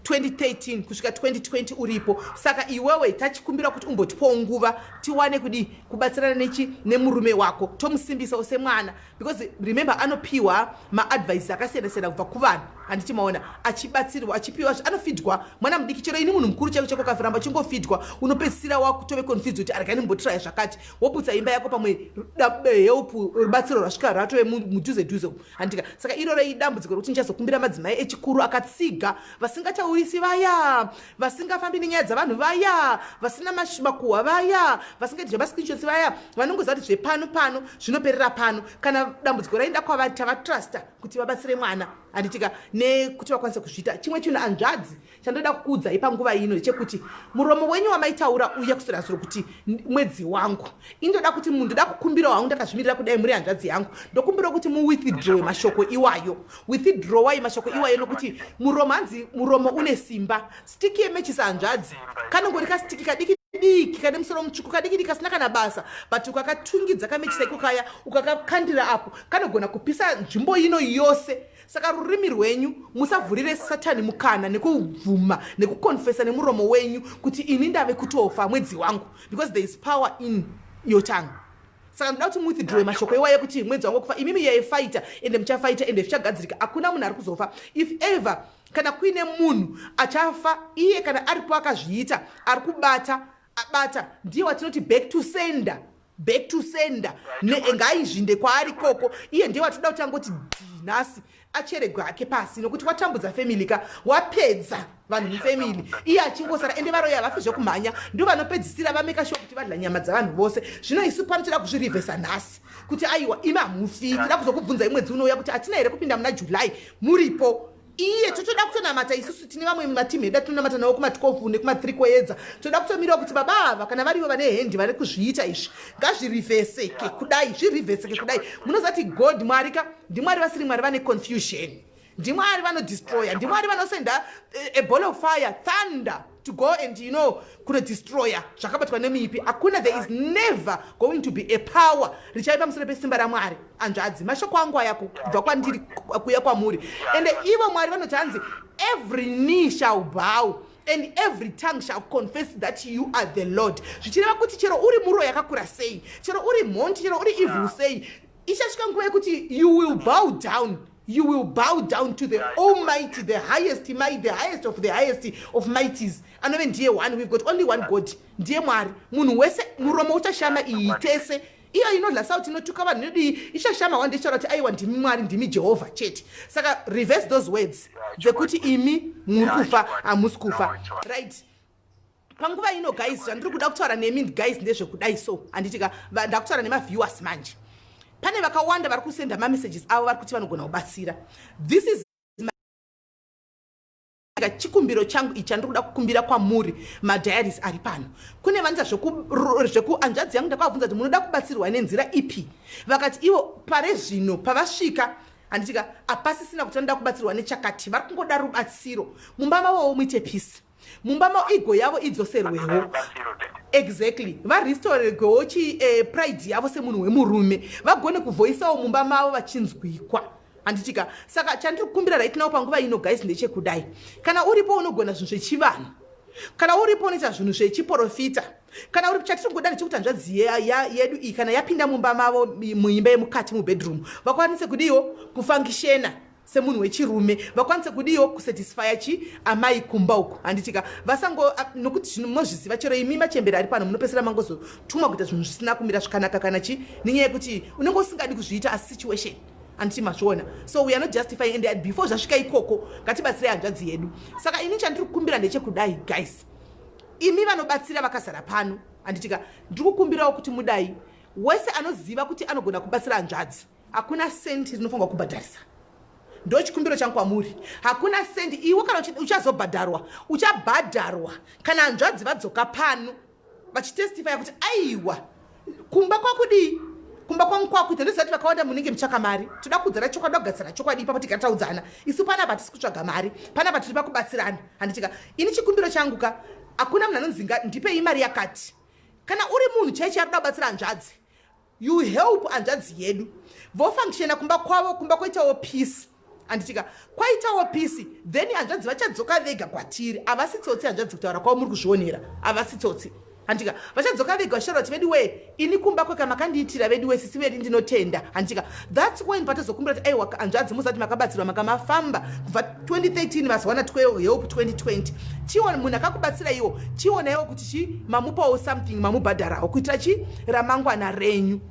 Speaker 1: 2013 kusvika 2020 uripo. Saka iwewe tachikumbira kuti umbotipawo nguva tiwane kudii kubatsirana nechi nemurume wako, tomusimbisawo semwana, because remember anopiwa maadvice akasiyana siyana kubva kuvanhu, handiti maona, achibatsirwa, achipiwa, anofidwa mwana mudiki. Chero ini munhu mukuru chaiko chako kafiramba chingofidwa, unopedzisira wakutove confused kuti arega nimbotiraya zvakati, woputsa imba yako. Pamwe help, rubatsiro rwasvika rwatove mudhuze dhuze, handika? Saka iroro idambudziko rekuti ndichazokumbira madzimai echikuru akatsiga, vasingachaurisi vaya, vasingafambi nenyaya dzavanhu vaya, vasina makuhwa vaya, vasingaiti zvemascreenshots vaya, vanongoziva kuti zvepano pano zvinoperera pano. Kana dambudziko raenda kwavari, tavatrusta kuti vabatsire mwana, handitika, nekuti vakwanise kuzviita. Chimwe chinhu, hanzvadzi, chandoda kukuudzai panguva ino ndechekuti muromo wenyu wamaitaura uye kuswera zuro kuti mwedzi wangu, indoda kuti munhu, ndoda kukumbirawo hangu ndakazvimirira kudai, muri hanzvadzi yangu, ndokumbirawo kuti muwithdrawe mashoko iwayo. Withdrawai mashoko iwayo, nokuti muromo, hanzi muromo une simba. Stick yemechisa, hanzvadzi, kanongori kastick kadiki diki kane musoro mutsvuku, kadiki diki kasina kana basa, but ukakatungidza kamechisa iko kaya, ukakakandira apo, kanogona kupisa nzvimbo ino yose. Saka rurimi rwenyu, musavhurire Satani mukana nekubvuma nekukonfesa nemuromo wenyu kuti ini ndave kutofa, mwedzi wangu, because there is power in your tongue. Saka ndoda kuti muwithdrawe mashoko iwayo ekuti mwedzi wangu kufa. Imimi yaifaita, ende muchafaita, ende zvichagadzirika. Hakuna munhu ari kuzofa. If ever kana kuine munhu achafa, iye kana aripo akazviita, ari kubata abata, ndiye watinoti back to sender, back to sender, ngaizvinde kwaari koko. Iye ndiye watinoda kuti angoti nhasi acheregwe hake pasi, nokuti watambudza family ka, wapedza vanhu mufamily, iye achingosara. Ende varoyi havafi zvekumhanya, ndo vanopedzisira vamake sure kuti vadla nyama dzavanhu vose. Zvino isu pano toda kuzvirivhesa nhasi kuti aiwa, imi hamufi. Toda kuzokubvunzai mwedzi unouya kuti hatina here kupinda muna July muripo. Iye totoda kutonamata isusu, tine vamwe matimu edu atinonamata navo kuma12 nekuma3 kwoedza. Toda kutomirawo kuti baba ava, kana varivo vane hand, vari kuzviita izvi, ngazvirivheseke kudai, zvirivheseke kudai. Munoziva kuti God, Mwari ka, ndiMwari vasiri Mwari vane confusion, ndiMwari vanodestroya, ndiMwari vanosenda a ball of fire, thunder, to go and kunodestroya zvakabatwa nemuipi. Hakuna, there is never going to be a power richaiva pamusoro pesimba raMwari. Hanzvadzi, mashoko angu aya kubva kwandiri kuya kwamuri. Ende ivo Mwari vanoti, hanzi, "Every knee shall bow and every tongue shall confess that you are the Lord." Zvichireva kuti chero uri muro yakakura sei, chero uri mhondi, chero uri evil sei, ichasvika nguva yekuti you will bow down, you will bow down to the Almighty, the highest might, the highest of the highest of mighties, anove ndiye one. We've got only one God, ndiye Mwari. Munhu wese muromo uchashama, iyi tese iyo inodla sauti, inotuka vanhu, inodii, ichashama wandichaura kuti aiwa, ndimi Mwari, ndimi Jehovha chete. Saka reverse those words dzekuti imi muri kufa. Hamusi kufa, right? Panguva ino, guys, zvandiri kuda kutaura nemi, guys, ndezvekudai so, handitika? Ndakutaura nemaviewers manje. Pane vakawanda vari kusenda mamessages avo, vari kuti vanogona kubatsira. This is chikumbiro changu ichi chandiri kuda kukumbira kwamuri, madiaries ari pano. Kune vanoita zvekuhanzvadzi yangu, ndakavabvunza kuti munoda kubatsirwa nenzira ipi? Vakati ivo pare zvino pavasvika, handitika, hapasisina kuti vanoda kubatsirwa nechakati, vari kungoda rubatsiro mumba mavowo muite peace, mumba maigo yavo idzoserwewo, exactly, varestoregwewo chi pride yavo semunhu wemurume, vagone kuvhoisawo mumba mavo vachinzwikwa, handitika? Saka chandiri kukumbira right now panguva ino, guys, ndechekudai: kana uripo unogona zvinhu zvechivanhu, kana uripo unoita zvinhu zvechiprofita, kana uri, chatiri kungoda ndechekuti hanzvadzi yedu iyi, kana yapinda mumba mavo, muimba yemukati, mubedroom, vakwanise kudiwo kufunctiona semunhu wechirume, vakwanise kudiwo kusatisfya chi amai kumba uku, handitika? Vasango, nokuti zvino munozviziva, chero imi machembere ari pano, munopesera mangozotumwa kuita zvinhu zvisina kumira zvakanaka, kana chi nenyaya yekuti unenge usingadi kuzviita, asi situation, handiti mazviona? So we are not justifying, and before zvasvika ikoko, ngatibatsirei hanzvadzi yedu. Saka ini chandiri kukumbira ndechekudai, guys, imi vanobatsira vakazara pano, handitika? Ndiri kukumbirawo kuti mudai wese anoziva kuti anogona kubatsira hanzvadzi, hakuna sendi rinofanirwa kubhadharisa. Ndo chikumbiro changu kwamuri, hakuna sendi. Iwe kana uchazobhadharwa, uchabhadharwa kana hanzvadzi vadzoka pano vachitestifya kuti aiwa, kumba kwakudii, kumba kwangu kwakuita. Ndoziva kuti vakawanda munenge mutsvaka mari. Toda kuudzana chokwadi, kugadzisana chokwadi ipapo, tikataudzana. Isu panapa hatisi kutsvaga mari, panapa tiri pakubatsirana, handitika? Ini chikumbiro changu ka, hakuna munhu anonzi ndipei mari yakati. Kana uri munhu chaicho ari kuda kubatsira hanzvadzi, you help hanzvadzi yedu, vofunctiona kumba kwavo, kumba kwoitawo peace. Handitika kwaitawo peace, then hanzvadzi vachadzoka vega kwatiri. Havasi tsotsi hanzvadzi, kutaura kwavo muri kuzvionera, havasi tsotsi. Handika vachadzoka vega vachitaura kuti, "Vedu wee, ini kumba kweka makandiitira, vedu wee, sisi vedi, ndinotenda." Handika that's when patozokumbira kuti, "Aiwa hanzvadzi, musati makabatsirwa, makamafamba kubva 2013, mazowana 12 help 2020. Chiona munhu akakubatsira iwo, chionaiwo kuti chi mamupawo something, mamubhadharawo kuitira chi ramangwana renyu."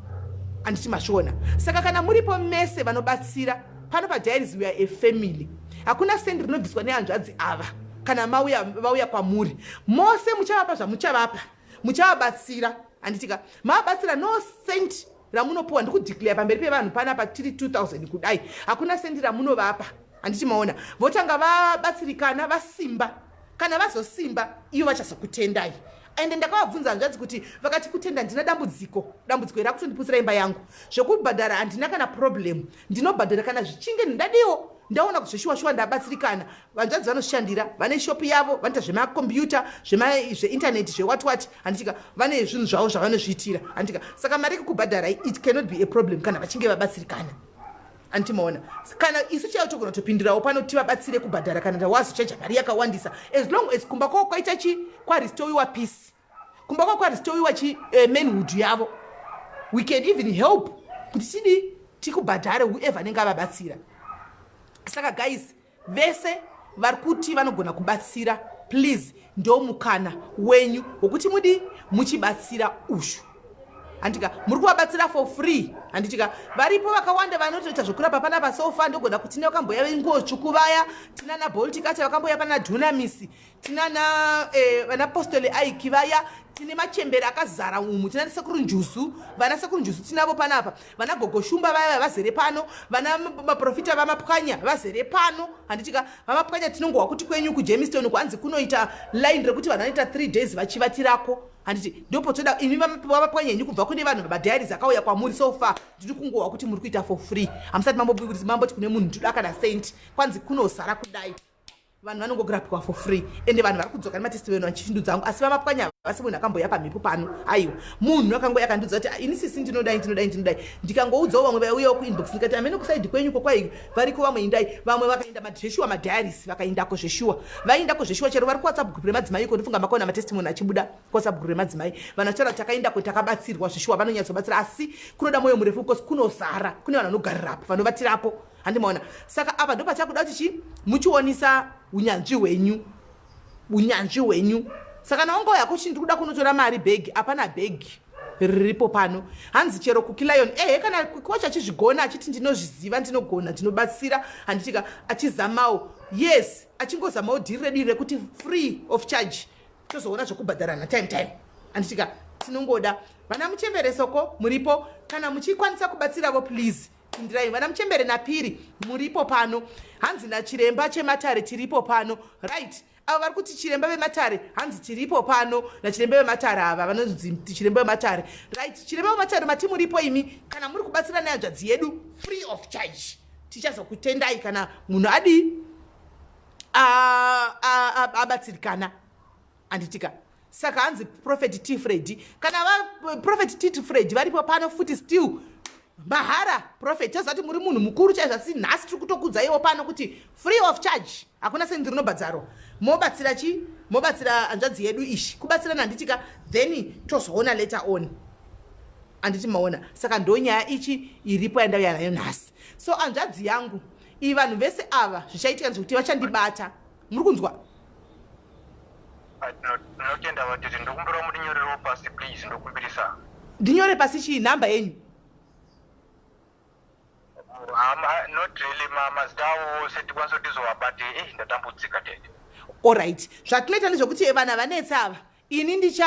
Speaker 1: Handiti mazviona? Saka kana muripo mese vanobatsira pano padiaries, we are a family. Hakuna sendi rinobviswa nehanzvadzi ava. Kana mauya, vauya kwamuri mose, muchavapa zvamuchavapa, muchavabatsira. Handitika mavabatsira, no cent ramunopiwa. Ndikudeclare pamberi pevanhu panapa tiri 2000 kudai, hakuna sendi ramunovapa. Handiti maona? Votanga vabatsirikana, vasimba. Kana vazosimba, ivo vachazokutendai. Ende ndakavabvunza hanzvadzi kuti, vakati, "Kutenda ndina dambudziko, dambudziko iri akutondipusira imba yangu. Zvekubhadhara handina kana problem, ndinobhadhara kana zvichinge ndadiwo, ndaona kuti zveshuwa shuwa ndabatsirikana." Vanzvadzi vanoshandira, vane shopu yavo, vanoita zvemakombiyuta, zveintaneti, zvewatwat. Handitika vane zvinhu zvavo zvavanozviitira. Handitika saka mari yekukubhadharai, it cannot be a problem kana vachinge vabatsirikana. Andimaona kana isu chaiyo togona kutopindirawo pano tivabatsire kubhadhara kana wazochaja mari yakawandisa, as long as kumba kwavo kwaita chi kwarestowiwa peace, kumba kwavo kwarestowiwa chi manhood yavo. We can even help kuti tidii, tikubhadhare whoever anenge avabatsira. Saka guys, vese vari kuti vanogona kubatsira, please, ndo mukana wenyu wokuti mudi muchibatsira ushu. Handika muri kuvabatsira for free. Handitika varipo vakawanda vanotoita zvokurapa panapa sofa. Ndogona kuti tine vakamboya venguo tsvuku vaya, tina naboltikati vakamboya pana Dunamisi, tinana vanapostoli Aiki vaya, tine machembere akazara umu, tina Sekuru Njuzu, vana Sekuru Njuzu tinavo panapa, vana Gogo Shumba vaya vazere pano, vana maprofita vaMapwanya vazere pano. Handitika vaMapwanya, tinongohwa kuti kwenyu kuJemiston kwanzi kunoita line rekuti vanhu vanoita 3 days vachivatirako. Handiti ndopotoda imi vaMapwanya henyu kubva kune vanhu vamadiaries akauya kwamuri so far? Ndiri kungohwa kuti muri kuita for free, hamusati mamboti kune munhu, "Ndoda kana cent." Kwanzi kunozara kudai, vanhu vanongogirapiwa for free, ende vanhu vari kudzoka nematestimony vachishindudza angu. Asi vaMapwanya vasi munhu akamboya pamhepo pano, aiwa. Munhu akangoya akandudza kuti, "Ini sisi ndinodai, ndinodai, ndinodai." Ndikangoudzawo vamwe vaiuyawo kuinbox, ndikati, "Amene kuside kwenyu kokwai variko vamwe, indai." Vamwe vakaenda zveshuwa, madiaries vakaendako zveshuwa, vaendako zveshuwa. Chero vari kuWhatsApp group remadzimai iko, ndofunga makaona matestimony achibuda kuWhatsApp group remadzimai, vanhu vachitaura kuti, "Takaendako, takabatsirwa zveshuwa." Vanonyatsobatsira, asi kunoda mwoyo murefu because kunozara, kune vanhu vanogarirapo, vanovatirapo. Handimaona? Saka apa ndo pachakuda kuti chi muchionisa unyanzvi hwenyu, unyanzvi hwenyu. Saka naungauya kuchi, "Ndiri kuda kunotora mari," bhegi hapana, bhegi riripo pano. Hanzi chero kuKilion, ehe, kana coach achizvigona, achiti, "Ndinozviziva, ndinogona, ndinobatsira." Handitika achizamawo, yes, achingozamawo dhiri redu rekuti free of charge, tozoona zvokubhadharana time time. Handitika tinongoda vana muchembere soko muripo, kana muchikwanisa kubatsiravo, please pindirai. Vana muchembere napiri muripo pano. Hanzi nachiremba chematare tiripo pano. Right, avo vari kuti chiremba vematare, hanzi tiripo pano nachiremba vematare. Ava vanonzi chiremba vematare. Right, chiremba vematare, mati muripo imi. Kana muri kubatsira nehanzvadzi yedu free of charge, tichazokutendai kana munhu adii, abatsirikana. Handitika saka hanzi Prophet T Freddy, kana vaProphet T Freddy varipo pano futi, still mahara. Prophet, tozati muri munhu mukuru chaizvo, asi nhasi tiri kutokudzaiwo pano kuti free of charge, hakuna sendi rinobhadzarwa. Mobatsira chi, mobatsira hanzvadzi yedu ishi, kubatsirana. Handitika then tozoona later on. Handiti maona? Saka ndo nyaya ichi iripo yandauya nayo nhasi. So hanzvadzi yangu iyi, vanhu vese ava, zvichaitika ndezvekuti vachandibata. Muri kunzwa?
Speaker 5: Ndinotenda vatete. Ndokumbirawo mundinyorerewo pasi please, ndokumbirisa.
Speaker 1: Ndinyore pasi chii? Nhamba yenyu?
Speaker 5: Not really, mazita avo ose tikwanisa kuti tizovabate. Ei, ndatambudzika tete.
Speaker 1: Alright, zvatinoita ndezvekuti vanhu havanetsi ava, ini ndicha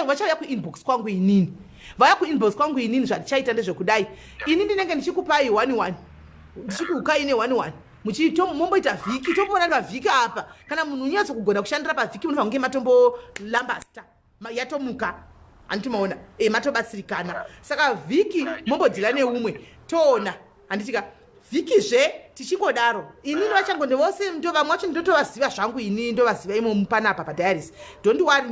Speaker 1: vachauya kuinbox kwangu inini. Vauya kuinbox kwangu inini, zvatichaita ndezvekudai: ini ndinenge ndichikupai one one, ndichikuukai ne one one, momboita vhiki, tomboona pavhiki apa. Kana munhu unyatso kugona kushandira pavhiki, munofanira kunge matombolambasta, yatomuka. Handiti maona? Matobatsirikana. Saka vhiki mombodhila neumwe, toona. Handitika vhikizve tichingodaro, inini vachangonde vose ndo vamwe vacho ndinotovaziva zvangu ini, ndovaziva imomu panapa padiaries. Don't worry,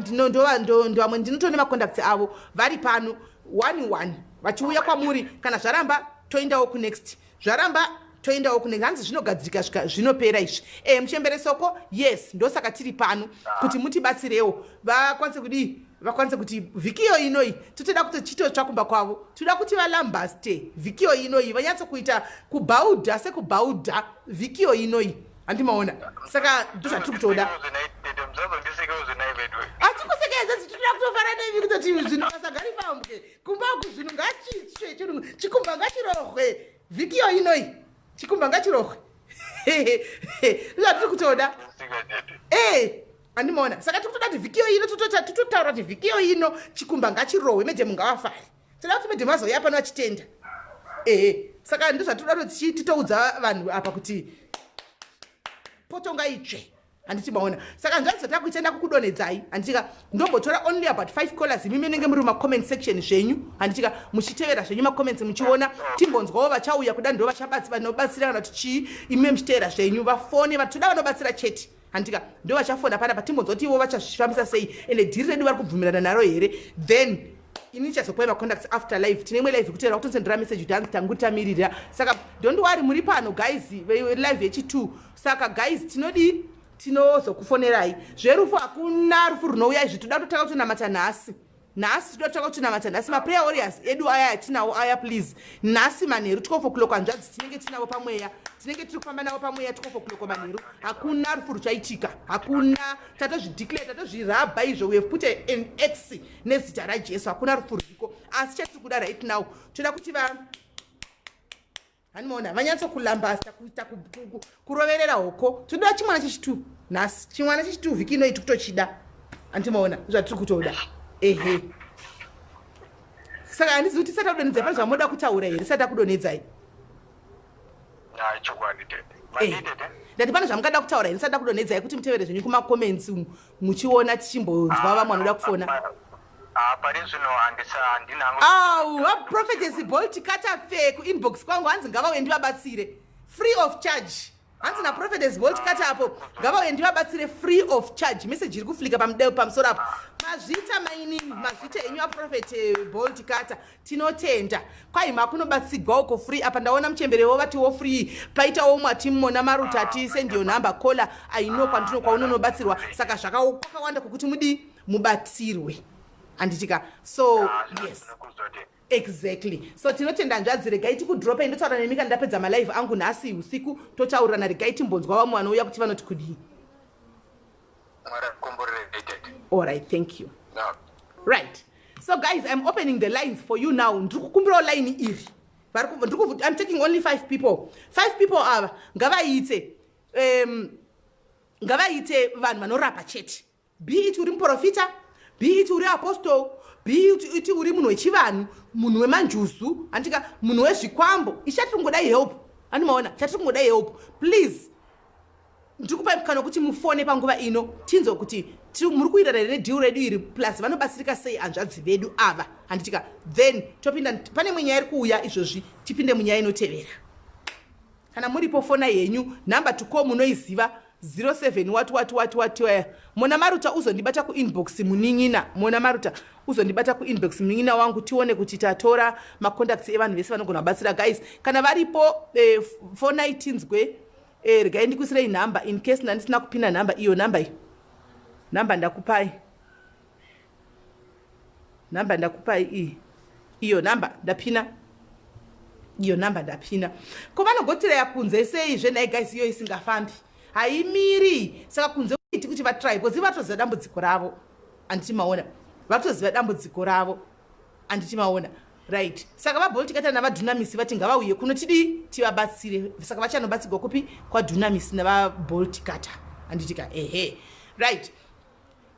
Speaker 1: vamwe ndinotone macontacts avo vari pano, one one vachiuya kwamuri. Kana zvaramba, toendawo kunext zvaramba toendawo kune hanzi zvinogadzirika zvika zvinopera izvi e muchembere soko yes ndosaka tiri pano kuti mutibatsirewo vakwanise kudii vakwanise kuti vhikiyo inoyi totoda kuti chitotsva kumba kwavo toda kuti valambaste vhikiyo inoyi vanyatso kuita kubhaudha sekubhaudha vhikiyo inoyi handimaona saka ndozvatiri kutoda atikusekeedza tinoda kutofara nemi kutoti zvinhu vasagari pambwe kumba uku zvinhu ngachitsve chinhu chikumba ngachirohwe vhiki iyo inoyi chikumba ngachirohwe zvatiri kutoda ee andimaona saka tiri kutoda kuti vhiki iyo ino titotaura kuti vhiki iyo ino chikumba ngachirohwe medhemu ngavafare toda kuti medhemu azouya pano achitenda ehe saka ndozvatinoda kuti titoudza vanhu apa kuti poto ngaitsve handiti maona saka hanzvadzi zvatakuita ndakukudonhedzai handitika ndombotora only about five callers imi menenge muri mumacomment section zvenyu handitika muchitevera zvenyu macomments muchiona timbonzwawo vachauya kuda ndo vanobatsira kana kuti chii imi muchitevera zvenyu vafone vatoda vanobatsira chete handitika ndo vachafona panapa timbonzwa kuti ivo vachazvifambisa sei ende dhiri redu vari kubvumirana naro here then ini ndichazokupai macontacts after live tine imwe live kutera kutosendera message kuti hanzi tangu tamirira saka don't worry muri pano guys live yechi2 saka guys tinodii tinozokufonerai zverufu hakuna rufu runouya izvi toda kutotanga kutonamata nhasi nhasi toda kutanga kutonamata nhasi maprayer warriors edu aya atinawo aya please nhasi manheru 12 o'clock hanzvadzi tinenge tinavo pamweya tinenge tiri kufamba navo pamweya 12 o'clock manheru hakuna rufu ruchaitika hakuna tatozvideclare tatozvirabha izvo we have put an x nezita rajesu hakuna rufu ruriko asi chatiri kuda right now toda kuti va handimaona vanyatsokulambasta kuita kuroverera hoko tinoda chimwana chechitu nhasi chimwana chechitu vhiki inoyi tikutochida handimaona zvatiri kutoda ehe saka handizivi kuti tisati akudonhedzai pane zvamoda kutaura here tisati akudonhedzai Eh, ndati pane zvamungada kutaura here ndisati ndakudonhedzai kuti mutevere zvenyu kumacomments umu muchiona tichimbonzwa ah, vamwe vanoda kufona
Speaker 5: ah, pari zvino handina
Speaker 1: au vaprofetesi bolt katafe kuinbox kwangu hanzi ngavauye ndivabatsire free of charge hanzi naprofetesi bolt kata apo ngavauye ndivabatsire free of charge message iri kuflika pamudeo pamusoro apo mazvita mainini mazvita enyu aprofet eh, bolt kata tinotenda kwai makunobatsigwa uko free apa ndaona muchemberewo vatiwo free paitawo umwe atimona maruta ati send your number caller i know kwandino kwaunonobatsirwa saka zvakawanda kwekuti mudii mubatsirwe handitika so ah, yes exactly so tinotenda hanzvadzi regai tikudropa indotaura nemi kana ndapedza malive angu nhasi usiku totaurirana regai timbonzwa vamwe vanouya kuti vanoti kudii Alright, thank you. No. Right. So guys, I'm opening the lines for you now. Ndiri kukumbirawo line iri. I'm taking only five people. Five people ava ngavaite um, ngavaite vanhu vanorapa chete. Be it uri muprofita, be it uri apostle, be it uri munhu wechivanhu, munhu wemanjuzu, andika munhu wezvikwambo. Ichi chatiri kungodai help. Andimaona, chatiri kungodai help. Please ndiri kupai mukana wekuti mufone panguva ino tinzwe kuti muri kuirana here nedeal redu iri plus vanobatsirika sei hanzvadzi vedu ava handitika then topinda pane imwe nyaya iri kuuya izvozvi tipinde munyaya inotevera kana muripo fona yenyu number to call munoiziva 07 wat wat wat wat mona maruta uzondibata kuinbox munin'ina mona maruta uzondibata kuinbox munin'ina wangu tione kuti tatora macontacts evanhu vese vanogona kubatsira guys kana varipo eh, fonai tinzwe Eh, regai ndikuisirei nhamba in case ndandisina kupina nhamba iyo nhamba iyi nhamba ndakupai nhamba ndakupai iyi iyo nhamba ndapina iyo nhamba ndapina ko vanogotiraya kunze sei zve nhai guys iyo isingafambi haimiri saka kunze kuiti kuti vatry because vatoziva dambudziko ravo anditi maona vatoziva dambudziko ravo anditi maona right saka vabolt kata navadunamisi vati ngavauye kuno tidii tivabatsire saka vachanobatsigwa kupi kwadunamisi navabolt kata handiti ka ehe right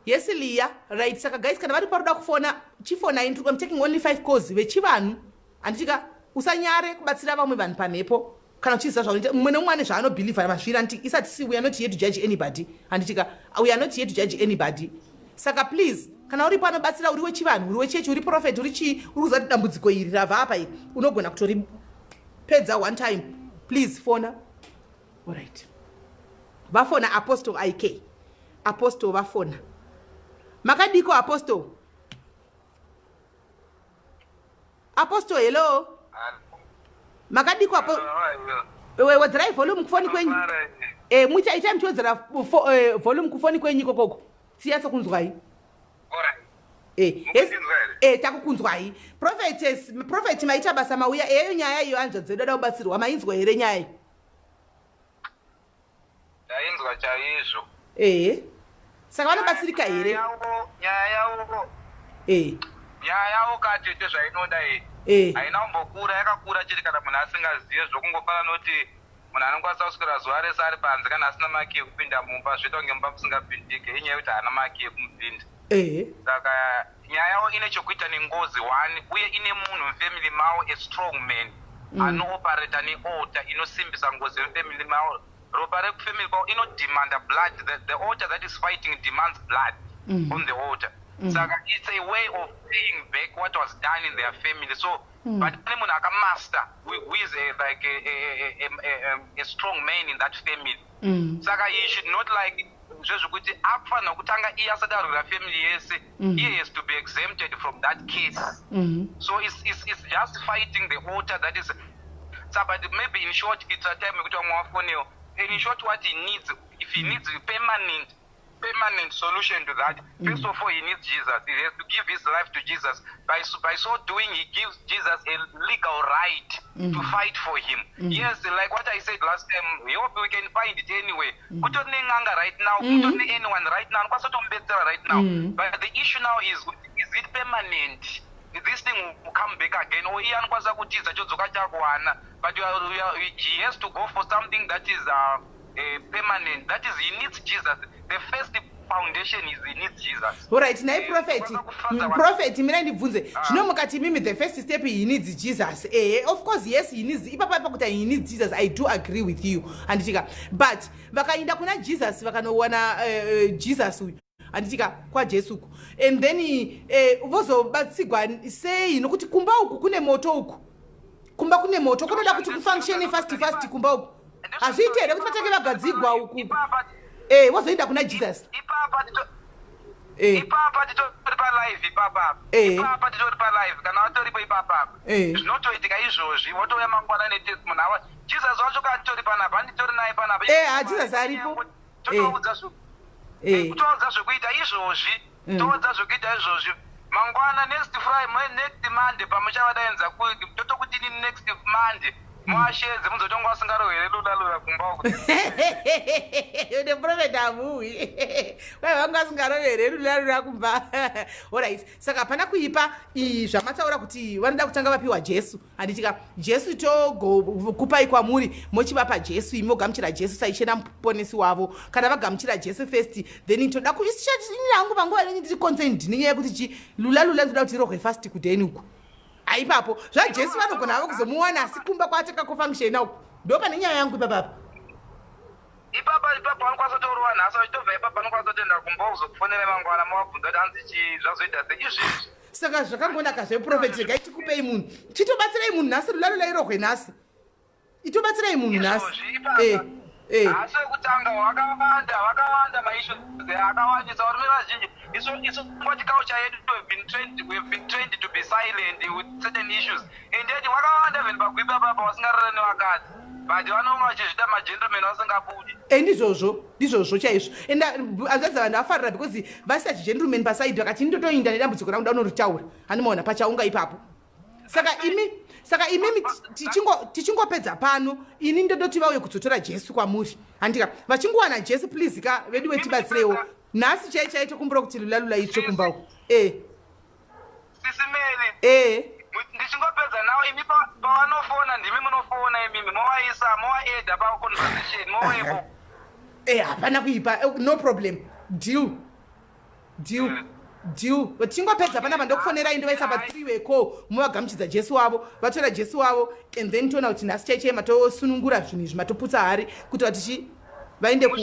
Speaker 1: yes liya right saka guys kana vari paroda kufona chifonai i'm taking only five calls vechivanhu handiti ka usanyare kubatsira vamwe vanhu pamhepo kana uchiziva zvaunoita mumwe nemumwe ane zvaanobhilivha mazviri anditi isati si we are not here to judge anybody handiti ka we are not here to judge anybody saka please kana uripo anobatsira uri wechivanhu uri wechechi uri prophet uri chii uri kuziva kuti dambudziko iri rabva apa iri unogona kutoripedza one time please fona alright vafona apostle ik apostle vafona makadiko apostle apostle hello Makadikwa po wedzerai volume kufoni kwenyu. Eh, mucha itai muchiwedzera eh, volume kufoni kwenyu ikokoko. Siyatso kunzwai. Eh, eh, takukunzwai. Prophetess, prophet maita basa mauya eyo nyaya iyo hanzvadzi dzedu ada kubatsirwa mainzwa here nyaya?
Speaker 5: Ndainzwa chaizvo.
Speaker 1: Ehe. Saka vanobatsirika here?
Speaker 5: Nyaya yavo.
Speaker 1: Eh.
Speaker 5: Nyaya yavo katete zvainoda iyi.
Speaker 1: Eh.
Speaker 5: Haina kumbokura yakakura chete kana munhu asingazive zvokungofanana noti munhu anokwanisa kuswera zuva rese ari panze kana asina maki yekupinda mumba zvoita kunge mumba musingapindike inyaya yekuti haana maki yekumupinda.
Speaker 1: Ehe.
Speaker 5: Saka nyaya yavo ine chokuita nengozi one uye ine munhu mufamily mavo a strong man anooperata nealtar inosimbisa ngozi yemufamily mavo ropa rekufamily kwavo inodemanda blood the altar that is fighting demands blood on the altar saka it's a way of paying back what was done in their family so but pane munhu akamaster who is a, like a strong man in that family saka he should not like zvezvekuti akufanira kutanga iye asati arwira family yese iye has to be exempted from that case so it's just fighting the altar that is so but maybe in short it's a time yekuti vamwe vafonewo and in short what he needs if he needs a permanent solution to that first of all he needs Jesus he has to give his life to Jesus by so doing he gives Jesus a legal right to fight for him yes like what I said last time we hope we can find it anyway kutori nen'anga right now kutori ne-anyone right now anokwanisa kutomubetsera right now but the issue now is it permanent this thing will come back again or iye anokwanisa kutiza chodzoka chakuwana but he has to go for something that is permanent that is he needs Jesus the first foundation is he needs Jesus
Speaker 1: Alright, nhai prophet.
Speaker 5: kwanza kufadza
Speaker 1: Prophet, mina ndibvunze. Zvino mukati mimi the first step he needs Jesus. Eh, of course yes he needs ipapa ipa kuti he needs Jesus. I do agree with you. Handitika. But vakaenda kuna Jesus vakanowana Jesus uyu. Handitika kwaJesu uku. And then vozobatsigwa sei nokuti kumba uku kune moto uku. Kumba kune moto kunoda kuti kufunctione fast fast kumba uku. Hazviiti here kuti vatange vagadzigwa uku.
Speaker 5: Ipapa
Speaker 1: Eh, vozoenda kuna Jesus.
Speaker 5: ipapa
Speaker 1: Eh.
Speaker 5: ipapa titori palive ipapa ipapa titori palive kana vatoripo ipapa zvinotoitika izvozvi wotouya mangwana netestimony awa Jesus wacho kanditori panapa handitori naye panapa
Speaker 1: Eh, ha, Jesus aripo.
Speaker 5: totoudza kutoudza zvekuita izvozvi toudza zvekuita izvozvi mangwana next Friday next Monday pamuchavadainza totokutini next Monday muashedze muzotonga vasingarohwere lula lula kumba uko
Speaker 1: Neprofet amuwi kwai vanga vasingarovere lula lula kumba. Alright, saka hapana kuipa zvamataura kuti vanoda kutanga vapiwa Jesu handitika Jesu togokupai kwamuri mochivapa Jesu imi mogamuchira Jesu saishe namuponesi wavo kana vagamuchira Jesu first then toda ini hangu panguva inenge ndiri concerned nenyaya yekuti chi lula lula ndoda kuti irohwe fast kudheni uku aipapo zvaJesu vanogona havo kuzomuwana asi kumba kwaatakakofunctiona uku ndo pane nyaya yangu ipapapa
Speaker 5: ipapa ipapa vanokwanisa kutorova nhasi vachitobva ipapa vanokwanisa kutoenda kumba kuzokufonera mangwana mavabvunza kuti hanzi chii zvazoita sei izvizvi
Speaker 1: saka zvakangonaka zveprofet regai tikupei munhu chitobatsirai munhu nhasi lula lula irohwe nhasi itobatsirai munhu nhasi
Speaker 5: Izvozvi ipapa
Speaker 1: Eh, eh.
Speaker 5: asi wekutanga wakawanda wakawanda maissues akawandisa varume vazhinji isu isu ngoti culture yedu we have been trained to be silent with certain issues and yet wakawanda even pagwipa papa vasingarare nevakadzi but vanonga vachizvita magentleman vasingabudi
Speaker 1: e ndizvozvo ndizvozvo chaizvo and hanzvadzi vanhu vafarira because vasina chigentleman paside vakati ndotoinda nedambudziko rangu daunoritaura handimaona pachaunga ipapo saka imi saka imimi tichingopedza pano ini ndodoti vauye kudzotora Jesu kwamuri handika vachingowana Jesu please ka vedu wetibatsireiwo nhasi chai chai tokumbura kuti lula lula itsve kumba uku e
Speaker 5: Sisi Melly
Speaker 1: e
Speaker 5: ndichingopedza nawo imi pavanofona ndimi munofona imimi movaisa movaedha paconversation movepo
Speaker 1: e hapana kuipa no problem deal deal deal tichingopedza panapa ndokufonerai ndovaisa pa3 way call movagamuchidza Jesu wavo vatora Jesu wavo and then toona kuti nhasi chai chai matosunungura zvinhu izvi matoputsa hari kuti vatichi vaende ku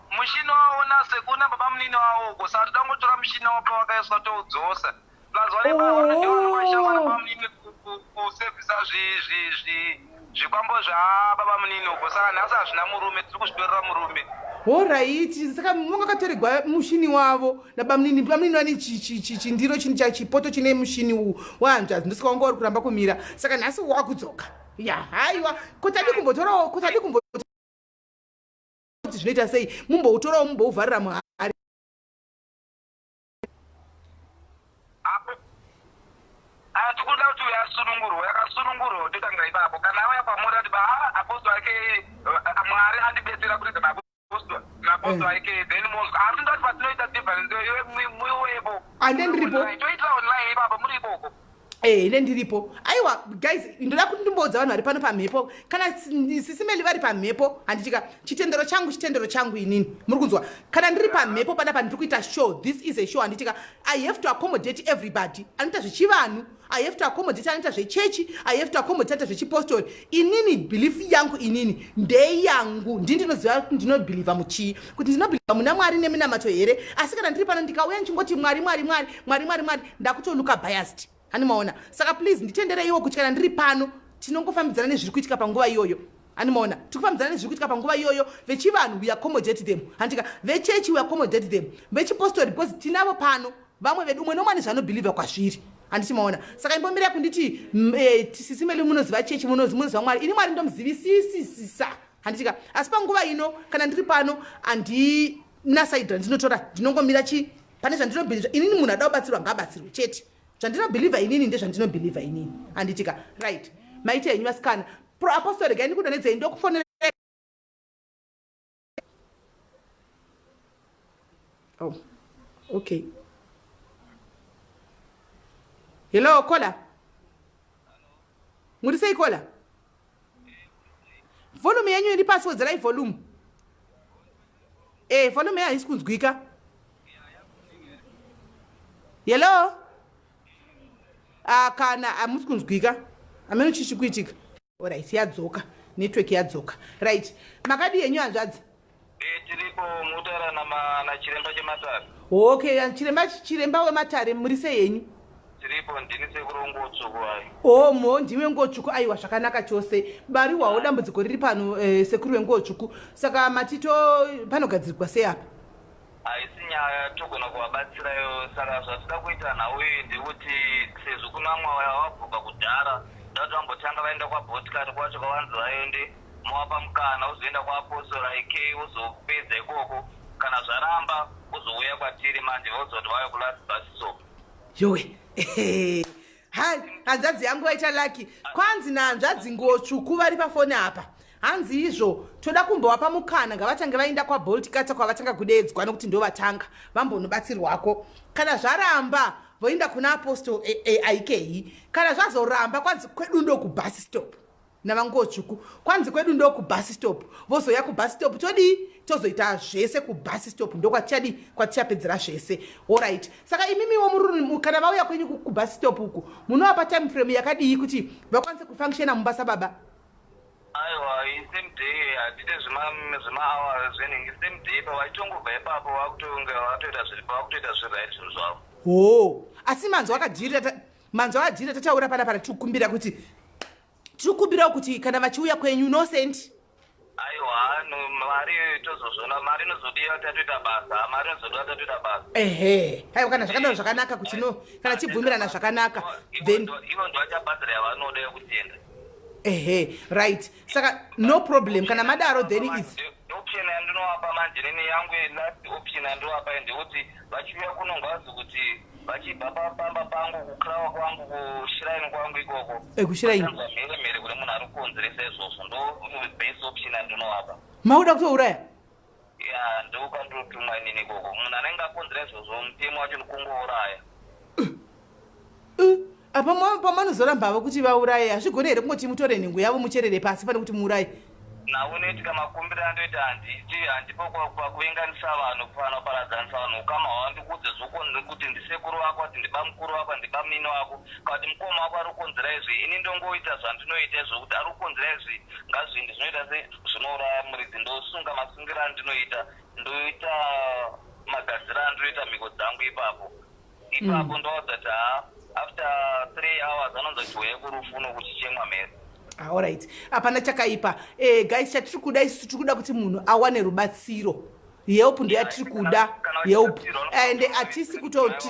Speaker 5: Mushini wavo nasekuna baba munini wavo uko saka toda kungotora mushini wavo pawakaiswa toudzosa plus vanevanoshanda baba munini kusevhisa zvikwambo zvababa munini uko saka nhasi hazvina murume tiri kuzvitorera murume.
Speaker 1: Horaiti, saka manga katoregwa mushini wavo nabamunini. Bamunini vane chindiro chini chipoto chine mushini uwu wahanzvadzi, ndosaka wanga uri kuramba kumira. Saka nhasi wakudzoka. Ya, haiwa, ko tadi kumbotorawo, ko tadi kumboti zvinoita sei mumboutorawo mumbouvharira muhari?
Speaker 5: Tikuda kuti uyo asunungurwe, akasunungurwa totanga ipapo. Kana auya kwamuri ati ba apostle ake, Mwari andibetsera kuridza maapostle ake, then mozwa. Asi ndati patinoita difference iwe muiwepo.
Speaker 1: Ande ndiripo.
Speaker 5: Toitira online ipapo muri ikoko.
Speaker 1: Eh, ine ndiripo. Aiwa guys, ndoda kuti ndimboudza vanhu vari pano pamhepo, kana sisimeli vari pamhepo, handitika chitendero changu, chitendero changu inini, muri kunzwa? Kana ndiri pamhepo panapa ndiri kuita show, this is a show, handitika? I have to accommodate everybody. Anoita zvechivanhu, I have to accommodate, anoita zvechechi, I have to accommodate, anoita zvechipostori. Inini belief yangu inini ndeyangu, ndini ndinoziva kuti ndinobhilivha muchii, kuti ndinobhilivha muna Mwari neminamato here. Asi kana ndiri pano ndikauya ndichingoti Mwari, Mwari, Mwari, Mwari, Mwari, Mwari, ndakutoluka biased, hani maona? Saka please nditendereiwo kuti kana ndiri pano tinongofambidzana nezviri kuitika panguva iyoyo, hani maona? Tiri kufambidzana nezviri kuitika panguva iyoyo. Vechivanhu, we accommodate them, handika? Vechechi, we accommodate them. Vechipostori, because tinavo pano vamwe vedu, umwe nomwe ane zvaanobhilivha kwazviri, handiti maona? Saka imbomirai kunditi sisimeli munoziva chechi, munoziva Mwari. Ini Mwari ndomuzivisisisa, handitika? Asi panguva ino kana ndiri pano handina side randinotora, ndinongomira chi pane zvandinobhilivha inini. Munhu ada kubatsirwa ngaabatsirwe chete. Zvandinobhilivha inini ndezvandinobhilivha inini, handitika? Right, maita henyu vasikana. Pro apostle, regai ndikudonhedzei, ndokufonera. Oh, okay. Hello caller, muri sei caller? Volume yenyu iri pasi, wedzerai volume. E, volume haisi kunzwika. Hello? Ah, kana hamusi kunzwika, hameno chichi kuitika. Alright, yadzoka network, yadzoka. Right, makadi henyu hanzvadzi?
Speaker 5: Tiripo, mutaura nachiremba chematare.
Speaker 1: Okay, chiremba, chiremba wematare, muri sei henyu?
Speaker 5: Tiripo, ndini sekuru Ngotsvuku ayi.
Speaker 1: O, mo ndiwe Ngotsvuku. Aiwa, zvakanaka chose. Bariwawo dambudziko riri pano, sekuru wengotsvuku. Saka matito panogadzirwa sei apa?
Speaker 5: Haisi nyaya, togona kuvabatsirayo. Saka zvatida kuita nhau iyi ndekuti sezvo kuna vamwe vabhuka kudhara, ndati vambotanga vaenda kwaBotkati kwacho kwavanzi vaende, movapa mukana wozoenda kuapostle ik, wozopedza ikoko. Kana zvaramba, wozouya kwatiri manje, vozoti vauya kulast bus stop.
Speaker 1: Yowe, hai, hanzvadzi yangu vaita lucky. Kwanzi nahanzvadzi Ngotsvuku vari pafoni apa, hanzi izvo toda kumbovapa mukana, ngavatange vaenda kwaBolt Kata kwavatanga kudeedzwa, nokuti ndo vatanga vambonobatsirwako. Kana zvaramba, voenda kuna apostle aikei. Kana zvazoramba, kwanzi kwedu ndokubus stop navangotsvuku, kwanzi kwedu ndokubus stop, vozoya kubus stop. Todii? Tozoita zvese kubus stop, ndokwatichadii, kwatichapedzera zvese. Alright, saka imimiwo muri, kana vauya kwenyu kubus stop uku, munovapa time frame yakadii kuti vakwanise kufunctiona mumba sababa?
Speaker 5: Aiwa, same day, hatite zvemaawa zvenhingi. Same day pavachitongobva ipapo vakutonge vatoita zviri, vakutoita zviright zvinhu zvavo.
Speaker 1: Ho, asi manzwa akadhirira, manzwa akadhirira tataura panapa, tiri kuti tiri kukumbirawo kuti kana vachiuya kwenyu, no cent.
Speaker 5: Aiwa, no, mari tozozvona, mari inozodiwa tatoita basa, mari inozodiwa tatoita basa.
Speaker 1: Ehe, aiwa, kana zvakadaro zvakanaka, kuti no, kana tibvumirana zvakanaka, then
Speaker 5: Ivo ndo vachabhadhara yavanoda yekutenda.
Speaker 1: Ehe, right, saka no problem kana madaro, then its
Speaker 5: Option yandinovapa manje nini yangu, last option yandinovapa ndekuti vachiuya kuno ngavazi kuti vachibva pamba pangu, kukrawa kwangu, kushrine kwangu ikoko,
Speaker 1: Kushrine.
Speaker 5: vachanzwa mhere mhere kune munhu ari kukonzeresa izvozvo. Ndo best option yandinovapa.
Speaker 1: Mauda kutouraya?
Speaker 5: Ya, ndokwandotumwa inini ikoko. Munhu anenge akonzera izvozvo, mutemo wacho ndikungouraya.
Speaker 1: Apa pamanozorambavo kuti vauraye, hazvigoni here kungoti mutore nhengo yavo mucherere pasi pane kuti muuraye?
Speaker 5: Nhau inoitika, makumbiro andoita handiti handipo pakuvenganisa vanhu, kana kuparadzanisa vanhu ukama hwavo. Ndikuudze zvoko kuti ndisekuru vako, ati ndibamukuru vako, ndibamunini wako, kana kuti mukoma wako ari kukonzera izvi, ini ndongoita zvandinoita izvo kuti ari kukonzera izvi ngazvindi zvinoita se zvinouraya muridzi. Ndosunga masungiro andinoita, ndoita magadziro andinoita mhiko dzangu ipapo ipapo. Ndoudza kuti ha, after 3 hours anonzi kuti huye kurufu uno kuchichemwa mhere.
Speaker 1: Alright, hapana chakaipa. Guys, chatiri kuda isusu, tiri kuda kuti munhu awane rubatsiro. Help ndo yatiri kuda, help. And hatisi kutoti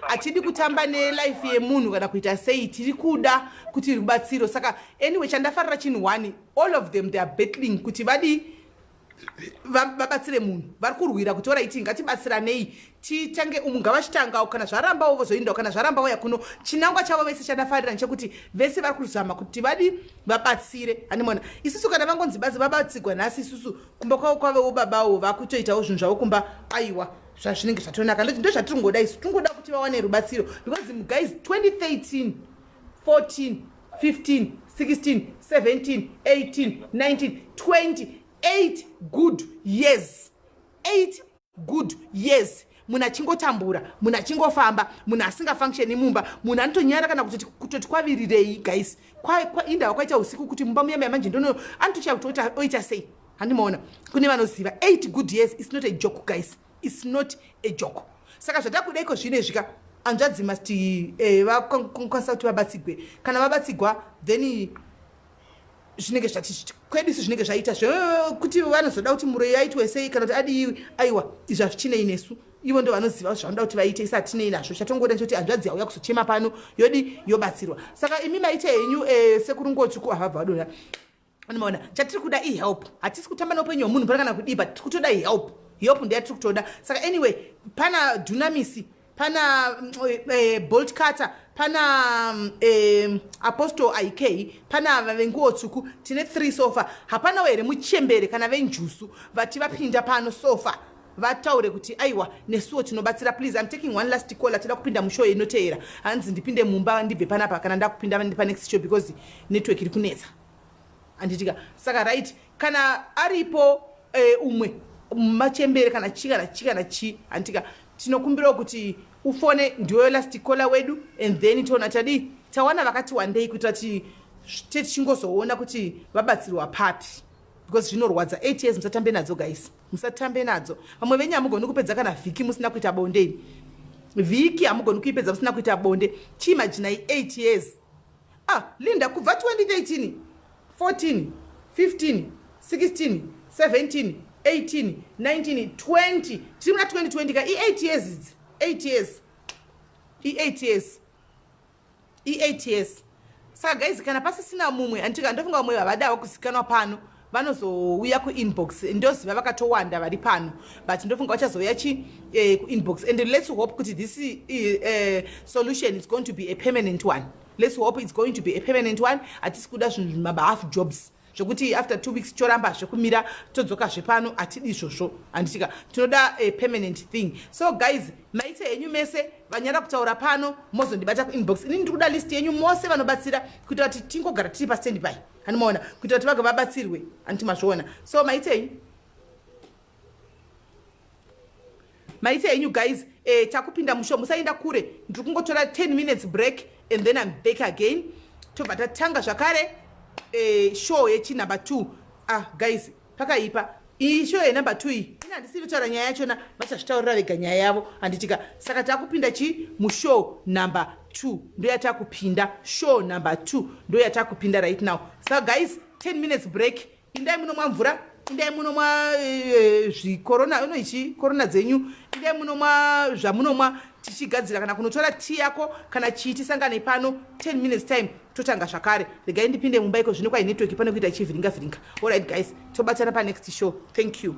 Speaker 1: hatidi kutamba nelife yemunhu kana kuita sei. Tiri kuda kuti rubatsiro. Saka anyway, chandafarira chinhu one, all of them, they are battling kuti vadi vabatsire munhu. Vari kurwira kuti alright, ngatibatsiranei, titange umu. Ngavachitangawo, kana zvarambawo vozoendawo, kana zvaramba voya kuno. Chinangwa chavo vese chandafarira nechekuti vese vari kuzama kuti vadi vabatsire. Handimona isusu kana vangonzi bazi vabatsigwa nhasi, isusu kumba kwavo kwavewo babawo vakutoitawo zvinhu zvavo kumba. Aiwa, zvazvinenge zvatonaka. Ndo zvatiringoda isu, tingoda kuti vawane rubatsiro because, guys, 2013, 14, 15, 16, 17, 18, 19, 20, 8 good years, 8 good years munhu achingotambura, munhu achingofamba, munhu asingafunctioni mumba, munhu anotonyara kana kutoti kwavirirei. Guys, indava kwaita usiku kuti mumba muyama yamanje ndono anotochaya kuti oita sei. Handimaona kune vanoziva, 8 good years is not a joke, guys, it's not a joke. Saka zvatakuda iko zvino izvika, hanzvadzi must vakwanisa kuti vabatsigwe. Kana vabatsigwa, then zvinenge zvati kwedu isu zvinenge zvaita zvekuti vanozoda kuti muroyi aitwe sei kana kuti adii. Aiwa, izvi hazvichinei nesu. Ivo ndo vanoziva zvavanoda kuti vaite, isi hatinei nazvo. Chatongoda chekuti hanzvadzi yauya kuzochema pano yodi yobatsirwa. Saka imi maite henyu, sekuru Ngotsvuku havabva vadonha. Anomaona, chatiri kuda ihelp. Hatisi kutamba neupenyu hwemunhu pana kana kudii, but tiri kutoda help. Help ndeyatiri kutoda. Saka anyway, pana Dunamisi, pana Bolt Carter, pana Apostle Ik, pana venguo tsvuku. Tine 3 so far. Hapanawo here muchembere kana venjusu vati vapinda pano so far vataure kuti aiwa, nesuwo tinobatsira? Please, I'm taking one last call. Toda kupinda mushow inoteera. Hanzi ndipinde mumba, ndibve panapa kana ndakupinda panext show because network iri kunetsa, handitika? Saka right, kana aripo umwe machembere kana chi kana chi kana chi, handitika, tinokumbirawo kuti ufone. Ndiwe last caller wedu and then toona tadii, tawana vakati wandei kuitira kuti tichingozoona kuti vabatsirwa papi, because zvinorwadza. 8 years, musatambe nadzo, guys, musatambe nadzo. Vamwe venyu hamugoni kupedza kana vhiki musina kuita bonde. Vhiki hamugoni kuipedza musina kuita bonde. Chiimaginai 8 years. Ah, Linda, kubva 2013, 14, 15, 16, 17, 18, 19, 20, tiri muna 2020 ka. I8 years idzi, 8 years, i8 years, i8 years. Saka guys, kana pasisina mumwe, anditika, ndofunga vamwe havadawo kuzikanwa pano, vanozouya kuinbox. Ndoziva vakatowanda vari pano, but ndofunga vachazouya chi kuinbox. And let's hope kuti this solution is going to be a permanent one. Let's hope it's going to be a permanent one. Hatisi kuda zvinhu mahalf jobs zvokuti after 2 weeks toramba zvekumira, todzokazve pano. Hatidi izvozvo, handitika? Tinoda a permanent thing. So guys, maite henyu mese vanyara kutaura pano, mozondibata kuinbox. Inini ndiri kuda list yenyu mose vanobatsira kuitira kuti tingogara tiri pastandby, handimaona, kuitira kuti vaga vabatsirwe, handiti mazviona? So maite henyu, maite henyu, guys. Takupinda mushow, musaenda kure. Ndiri kungotora 10 minutes break and then I'm back again. Tobva tatanga zvakare show yechinumber 2. Ah guys, pakaipa. Iyi show yenumber 2 iyi, ina handisiri kutaura nyaya yachona, vachazvitaurira vega nyaya yavo, handitika? Saka takupinda chi mushow number 2. Ndo yatakupinda, show number 2 ndo yatakupinda right now. Saka guys, 10 minutes break. Indai munomwa mvura, indai munomwa zvikorona unoichi korona dzenyu, indai munomwa zvamunomwa tichigadzira, kana kunotora tii yako kana chii. Tisangane pano 10 minutes time, totanga zvakare. Regai ndipinde mumba iko zvino, kwai network pane kuita ichivhiringa vhiringa. Alright guys, tobatana panext show. Thank you.